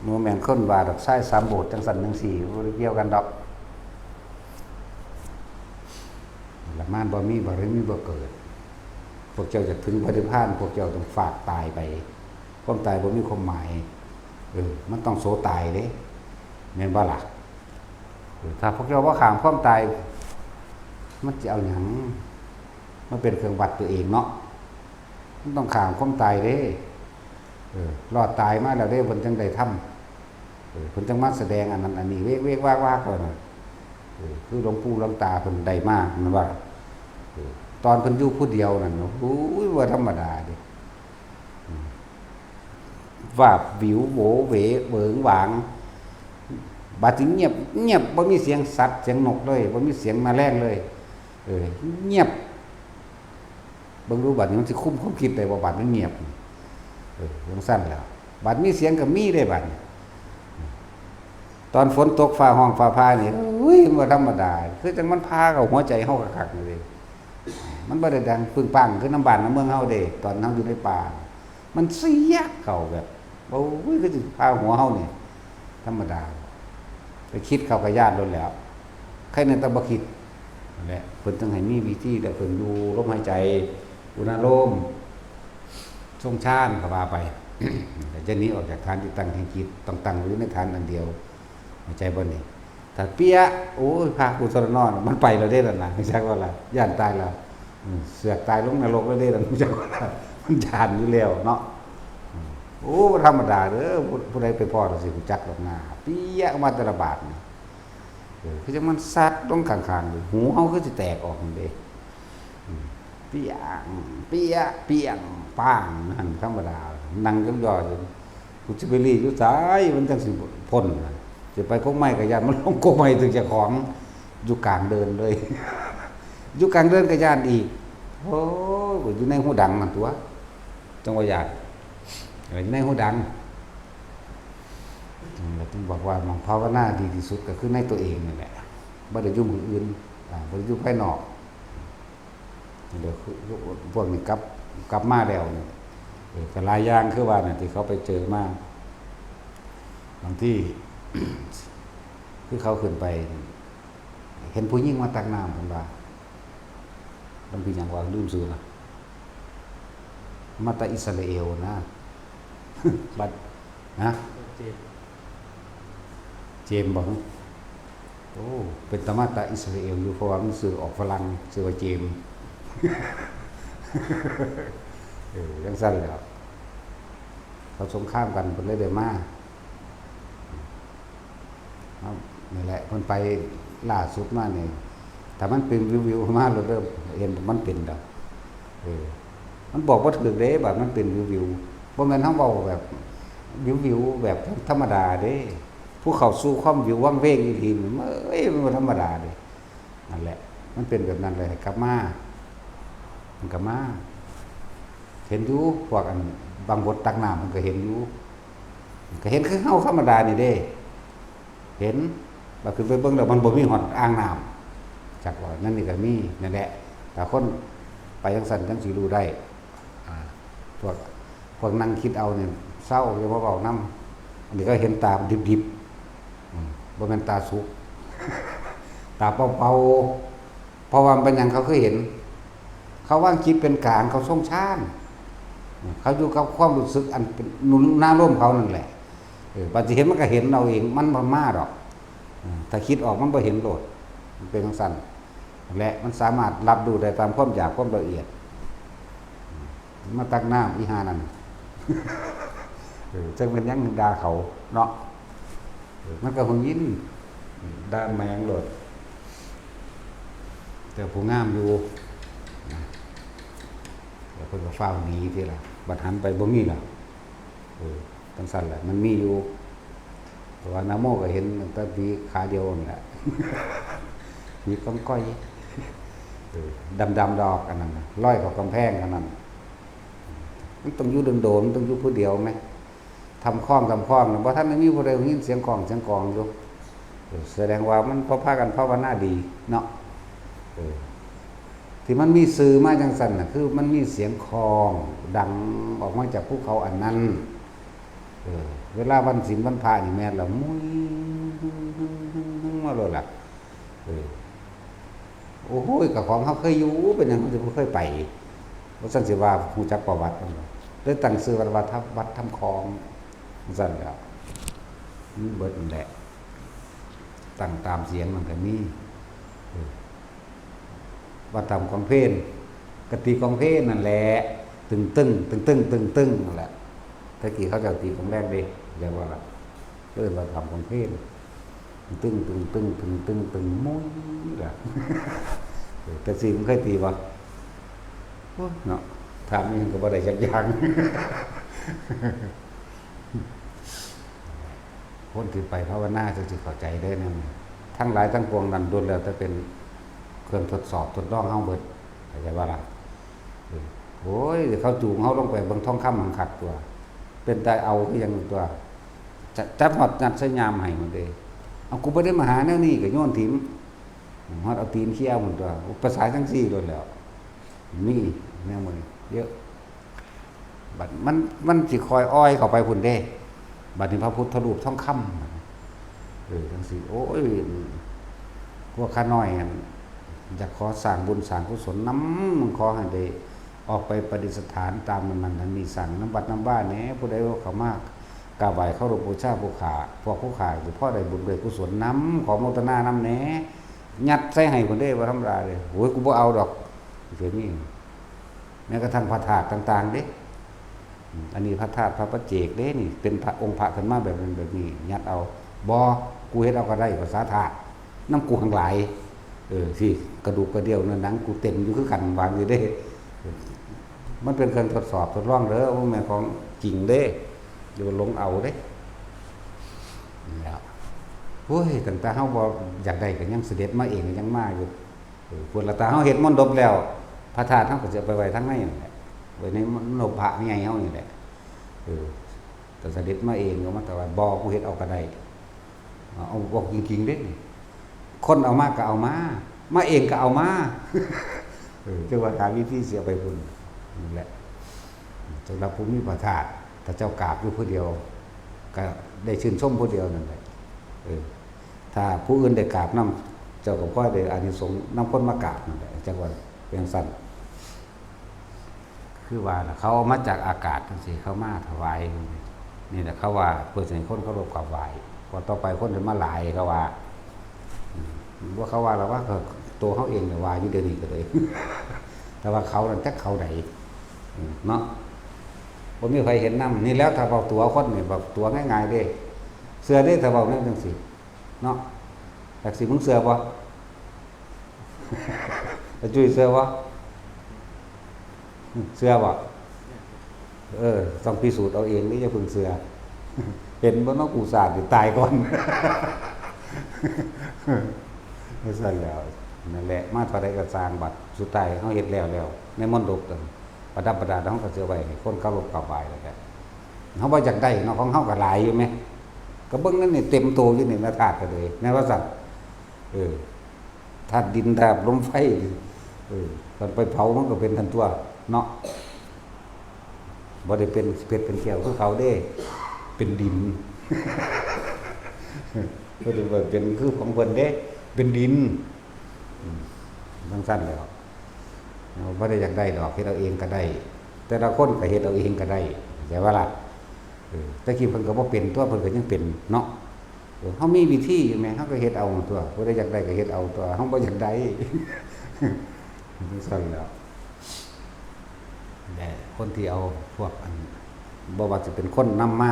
บ่แม่นคนว่าดอก ชายสามโบสถ์จั่งซั่นจั่งซี้ บ่ได้เกี่ยวกันดอก ละมานบ่มี บารมีบ่เกิด พวกเจ้าจะถึงพระนิพพาน พวกเจ้าต้องฟาดตายไป ความตายบ่มีความหมาย เออ มันต้องโสตายเด้ แม่นบ่ล่ะ เออ ถ้าพวกเจ้าบ่ข้ามความตาย มันสิเอาหยังมาเป็นเครื่องวัดตัวเองเนาะ มันต้องข้ามความตายเด้ เออ รอดตายมาแล้วเด้ เพิ่นจั่งได้ธรรม เออ เพิ่นจั่งมาแสดงอันนั้นอันนี้ เวกเวกวากวากก่อนน่ะ เออ คือหลวงปู่หลวงตาเพิ่นได้มา แม่นบ่ล่ะ เออ ตอนเพิ่นอยู่ผู้เดียวนั่น โอ้ย บ่ธรรมดาเด้ อืม วาบวิวโหวเหวเหวิงหวาง บาดนี้เงียบ เงียบ บ่มีเสียงสัตว์เสียงนกเลย บ่มีเสียงแมลงเลย เออ เงียบ เบิ่งดูบาดนี้มันสิคุมความคิดได้บ่ บาดมันเงียบ เออ จั่งซั่นแหล้ว บาดมีเสียงก็มีเด้บาดนี้ ตอนฝนตกฟ้าฮ้องฟ้าผ่านี่ อุ้ย บ่ธรรมดา คือจั่งมันผ่าเข้าหัวใจเฮาคักๆนี่เด้ มันบ่ได้ดังปึ้งปังคือนำบ้านนำเมืองเฮาเด้ ตอนเฮาอยู่ในป่า มันเสียกเข้าแบบ โอ้ย คือสิผ่าหัวเฮานี่ ธรรมดา ไปคิดเข้าก็ย้านโลดแหล้ว ใครแน่แต่บ่คิด นั่นแหละ เพิ่นจั่งให้มีวิธี แล้วเพิ่นอยู่ลมหายใจ อุณาโลม ทรงฌานก็ว่าไป แต่จะหนีออกจากฐานที่ตั้งแห่งจิต ต้องตั้งอยู่ในฐานอันเดียว เข้าใจบ่นี่ ถ้าเปี้ย โอ้ย พระกูทรนอน มันไปแล้วเด้นั่นน่ะ รู้จักบ่ล่ะ ย้านตายแล้ว อืม เสือกตายลงนรกแล้วเด้นั่น รู้จักบ่ล่ะ มันย้านอยู่แล้วเนาะ อืม โอ้ บ่ธรรมดาเด้อ ผู้ ผู้ใดไปพ้อจั่งซี้ รู้จักดอกนา เปี้ยออกมาแต่ละบาดนี่ เออ คือจั่งมันสัดลงข้างๆนี่ หูเฮาคือสิแตกออกนั่นเด้ อืม เปี้ยง เปี้ย เปี้ยง ป้าง นั่นธรรมดา นั่งยองๆอยู่ สิไปหลีอยู่ไสมันจั่งสิพ้นน่ะ สิไปกกไม้ก็ย้านมันลงกกไม้ถืกเจ้าของ อยู่กลางเดินเลย อยู่กลางเดินก็ย้านอีก โอ้ย อยู่ในฮูดังนั่นตั๊ว จั่งว่าย้าน เออ อยู่ในฮูดัง อืม แล้วจึงบอกว่าหม่องภาวนาดีที่สุดก็คือในตัวเองนั่นแหละ บ่ได้อยู่หม่องอื่น อ่า บ่ได้อยู่ภายนอก เดี๋ยวคือพวกนี้กลับ กลับมาแล้วนี่ เออ ก็หลายอย่างคือว่าน่ะ ที่เขาไปเจอมา บางที คือเขาขึ้นไป เห็นผู้หญิงมาตักน้ำ เพิ่นว่า หลวงพี่หยังวะ ลืมชื่อละ มาแต่อิสราเอลนะ บัด นะ เจมส์ เจมส์บ่ โอ้ เป็นตามาแต่อิสราเอลอยู่ เพราะว่ามันชื่อออกฝรั่ง ชื่อว่าเจมส์ เออ จั่งซั้นแหล้ว เขาสงครามกัน เพิ่นเลยได้มา ครับ นี่แหละ เพิ่นไปล่าสุดมานี่ ถ้ามันเป็นวิวๆ มาแล้วเด้อ เห็นมันเป็นดอก เออ มันบอกบ่ถูกเด้ บัดมันเป็นวิวๆ บ่แม่นเฮาเว้าแบบวิวๆ แบบธรรมดาเด้ ผู้เข้าสู่ความวิววังเวงอีหลีนี่ เอ้ย มันบ่ธรรมดาเด้ นั่นแหละ มันเป็นแบบนั้นเลย กลับมา มันก็มา เห็นอยู่ พวกอันบังบดตักน้ำ มันก็เห็นอยู่ ก็เห็นคือเฮาธรรมดานี่เด้ เห็น บัดขึ้นไปเบิ่งแล้วมันบ่มีฮอดอ่างน้ำ จักว่านั่นนี่ก็มี นั่นแหละ ถ้าคนไปจั่งซั้นจั่งสิรู้ได้ อ่า พวก พวกนั่งคิดเอานี่เซา อย่ามาเว้านำ อันนี้ก็เห็นตาดิบๆ อืม บ่แม่นตาสุก ตาเปล่าๆ เพราะว่ามันเป็นหยังเขาคือเห็น เขาวางจิตเป็นกลาง เขาทรงฌาน อืม เขาอยู่กับความรู้สึกอันเป็นหนุนนารมณ์เขานั่นแหละ เออ บัดสิเห็นมันก็เห็นเอาเอง มันบ่มาดอก อืม ถ้าคิดออกมันบ่เห็นโลด มันเป็นจั่งซั้น และมันสามารถรับรู้ได้ตามความอยากความละเอียด มาตักน้ำอีห่านั่น เออ จั่งเป็นหยังด่าเขาเนาะ เออ มันก็หงุดหงิด ด่าแมงโลด แต่ผู้งามอยู่นะ แล้วเพิ่นก็ฟ้าวหนีติล่ะ บัดหันไปบ่มีล่ะ เออ จั่งซั้นแหละ มันมีอยู่ แต่ว่านะโมก็เห็นตั้งแต่ผีขาเดียวนั่นแหละ ผีก้องก้อย เออ ดำๆ ดอกอันนั้นน่ะ ลอยเข้ากำแพงอันนั้น มันต้องอยู่โดนๆ มันต้องอยู่ผู้เดียวแหม ถ้ำคลอง ถ้ำคลองน่ะ บ่ทันได้มีผู้ใดยินเสียงคลองเสียงกลองอยู่ เออ แสดงว่ามันบ่พากันภาวนาดีเนาะ เออ ที่มันมีชื่อมาจั่งซั้นน่ะ คือมันมีเสียงคลองดังออกมาจากภูเขาอันนั้น เออ เวลาวันศีลวันพระนี่แม่นละ มุ้ย มาโลดล่ะ เออ โอ้โห ก็ของเฮาเคยอยู่ เป็นหยังเฮาสิบ่เคยไป ว่าซั่นสิว่าฮู้จักประวัติมันบ่ เลยตั้งชื่อวัดว่าถ้ำ วัดถ้ำคลอง ซั่นแหล้ว มันเบิดนั่นแหละ ตั้งตามเสียงมันก็มี เออ วัดถ้ำคลองเพล ก็ตีกลองเพลนั่นแหละ ตึงตึง ตึงตึง ตึงตึง นั่นแหละ แต่กี้เขาเจ้าตีกลองแรกเด้ เรียกว่าล่ะ เอิ้นว่าถ้ำคลองเพล ตึงตึง ตึงตึง ตึงตึง มุ้ยล่ะ เออ แต่สิมันเคยตีบ่ โอ้ยเนาะ ถามอิหยังก็บ่ได้จักอย่าง คนที่ไปภาวนาจั่งสิเข้าใจเด้อนั่น ทั้งหลายทั้งปวงนั่นล้วนแล้วแต่เป็นเครื่องทดสอบทดลองเฮาเบิด เข้าใจบ่ล่ะ เออ โอ้ย เขาจูงเฮาลงไปเบิ่งทองคำหั้นคักตั๊ว เป็นตาเอาคือหยังตั๊ว จะ จับฮอดยัดใส่ย่ามให้หมดเด้ เอา กูบ่ได้มาหาแนวนี้ ก็โยนถิ่ม ฮอดเอาตีนเขี่ยหมดตั๊ว ภาษาจั่งซี้ล้วนแล้ว มีแนวหมู่นี้เยอะ บัดมัน มันสิคอยอ้อยเข้าไปพุ้นเด้ บัดนี้พระพุทธรูปทองคำ เออ จั่งซี้ โอ้ย พวกข้าน้อยหั่น อยากขอสร้างบุญสร้างกุศลนำ ขอให้ได้ออกไปประดิษฐานตามนั้นนั้นนี่ สร้างนำวัดนำวาแหน่ ผู้ใดเข้ามากราบไหว้เคารพบูชาผู้ข้า พวกผู้ข้าสิพอได้บุญได้กุศลนำ ขอโมทนานำแหน่ ยัดใส่ให้พุ้นเด้ บ่ธรรมดาเด้ โอ้ย กูบ่เอาดอก เดี๋ยวนี้ แม้กระทั่งพระธาตุต่างๆ เด้ อืม อันนี้พระธาตุพระปัจเจกเด้นี่ เป็นพระองค์พระขึ้นมาแบบนั้นแบบนี้ ยัดเอา บ่ กูเฮ็ดเอาก็ได้ ภาษาธาตุ นำกูหั้นหลาย เออ สิ กระดูกกระเดี่ยวเนื้อหนังกูเต็มอยู่คือกัน ว่าจั่งซี้เด้ เออ มันเป็นเครื่องทดสอบทดลองเด้อ บ่แม่นของจริงเด้ อยู่หลงเอาเด้ นี่แหละ โอ้ย ตั้งแต่เฮาบ่อยากได้ก็ยังเสด็จมาเอง ยังมาอยู่ เออ พุทธละ ตาเฮาเฮ็ดมณฑปแล้ว พระธาตุเฮาก็สิเอาไปไว้ทางในนั่นแหละ ไว้ในมณฑปพระใหญ่เฮานี่แหละ เออ แต่เสด็จมาเองก็มาถวาย บ่ กูเฮ็ดเอาก็ได้ เอา บอกจริงๆเด้ คนเอามาก็เอามา มาเองก็เอามา เออ จังว่าหาวิธีสิเอาไปพุ้น นั่นแหละ สำหรับผู้มีพระธาตุ ถ้าเจ้ากราบอยู่ผู้เดียว ก็ได้ชื่นชมผู้เดียวนั่นแหละ เออ ถ้าผู้อื่นได้กราบนำ เจ้าก็พลอยได้อานิสงส์นำคนมากราบนั่นแหละ จังว่าเป็นจั่งซั่น คือว่าล่ะ เขาเอามาจากอากาศจั่งซี้ เขามาถวาย นี่แหละเขาว่าเพื่อให้คนเคารพกราบไหว้ เพราะต่อไปคนสิมาหลายเขาว่า อืม บ่เขาว่าหรอกว่า ก็ตัวเขาเองน่ะว่าอยู่เดี๋ยวนี้ก็เลย แต่ว่าเขานั่นจักเขาใด อืม เนาะ บ่มีใครเห็นนำ นี่แล้วถ้าเว้าตั๋วคนนี่ เว้าตั๋วง่ายๆเด้ เชื่อเด้ ถ้าเว้าแนวจั่งซี้ เนาะ จักสิมึงเชื่อบ่ อาจุ้ยเชื่อบ่ เชื่อบ่ เออ ต้องพิสูจน์เอาเองนี่ อย่าเพิ่งเชื่อ เห็นบ่เนาะ กูสาดนี่ตายก่อน จั่งซั่นแหล้ว นั่นแหละ มาเท่าใดก็ซ่าง บัดสุดท้ายเฮาเฮ็ดแล้วแล้ว ในมณฑปนั่น ประดับประดา เฮาก็สิเอาไว้ให้คนเคารพกราบไหว้แล้วแหละ เฮาบ่อยากได้เนาะ ของเฮาก็หลายอยู่แหม ก็เบิ่งนั่นนี่ เต็มโตอยู่นี่นะ ธาตุก็เลย แม่นว่าซั่น เออ ธาตุดิน ธาตุลม ไฟ เออ คันไปเผามันก็เป็นซั่นตั่วเนาะ บ่ได้เป็นเพชรเป็นแก้วคือเขาเด้ เป็นดิน บ่ได้ว่าเป็นคือของเพิ่นเด้ เป็นดิน อืม จั่งซั่นแหล้ว เฮาบ่ได้อยากได้ดอก เฮ็ดเอาเองก็ได้ แต่ละคนก็เฮ็ดเอาเองก็ได้ เข้าใจบ่ล่ะ เออ แต่กี้เพิ่นก็บ่เป็นตั่ว เพิ่นก็ยังเป็นเนาะ เออ เฮามีวิธีอยู่แหม เฮาก็เฮ็ดเอาตั่ว ผู้ใดอยากได้ก็เฮ็ดเอาตั่ว เฮาบ่อยากได้ จั่งซั่นแหล้ว และคนที่เอาพวกอัน บ่ว่าสิเป็นคนนำมา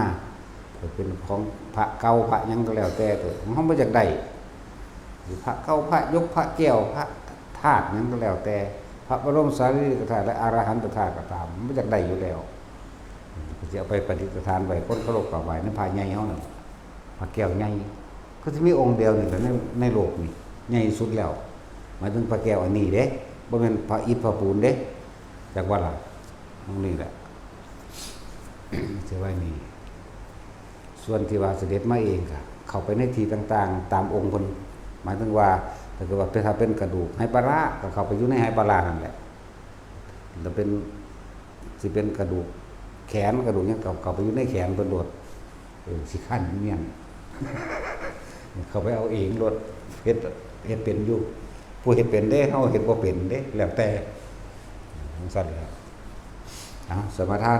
เป็นของพระเก่าพระหยังก็แล้วแต่เถาะ เฮาบ่อยากได้ พระเก่า พระหยก พระแก้ว พระธาตุหยังก็แล้วแต่ พระบรมสารีริกธาตุและอรหันตธาตุก็ตาม มันอยากได้อยู่แล้ว ก็สิเอาไปประดิษฐานไว้ คนเคารพกราบไหว้ในพระใหญ่เฮานั่น พระแก้วใหญ่ คือสิมีองค์เดียวนี่แหละใน ในโลกนี่ ใหญ่สุดแล้ว หมายถึงพระแก้วอันนี้เด้ บ่แม่นพระอิฐพระปูนเด้ จักว่าล่ะ ตรงนี้แหละ สิไว้นี่ ส่วนที่ว่าเสด็จมาเองก็เข้าไปในที่ต่างๆ ตามองค์เพิ่น หมายถึงว่า ถ้าเกิดว่าเป็น ถ้าเป็นกระดูกไหปลาก็เข้าไปอยู่ในไหปลานั่นแหละ ถ้าเป็น สิเป็นกระดูกแขนกระดูกหยังก็เข้าไปอยู่ในแขนเพิ่นโลด เออ สิคันเมียน เข้าไปเอาเองโลด เฮ็ด เฮ็ดเป็นอยู่ ผู้เฮ็ดเป็นเด้ เฮาเฮ็ดบ่เป็นเด้ แล้วแต่ จั่งซั่นแหละ เอา สมาทาน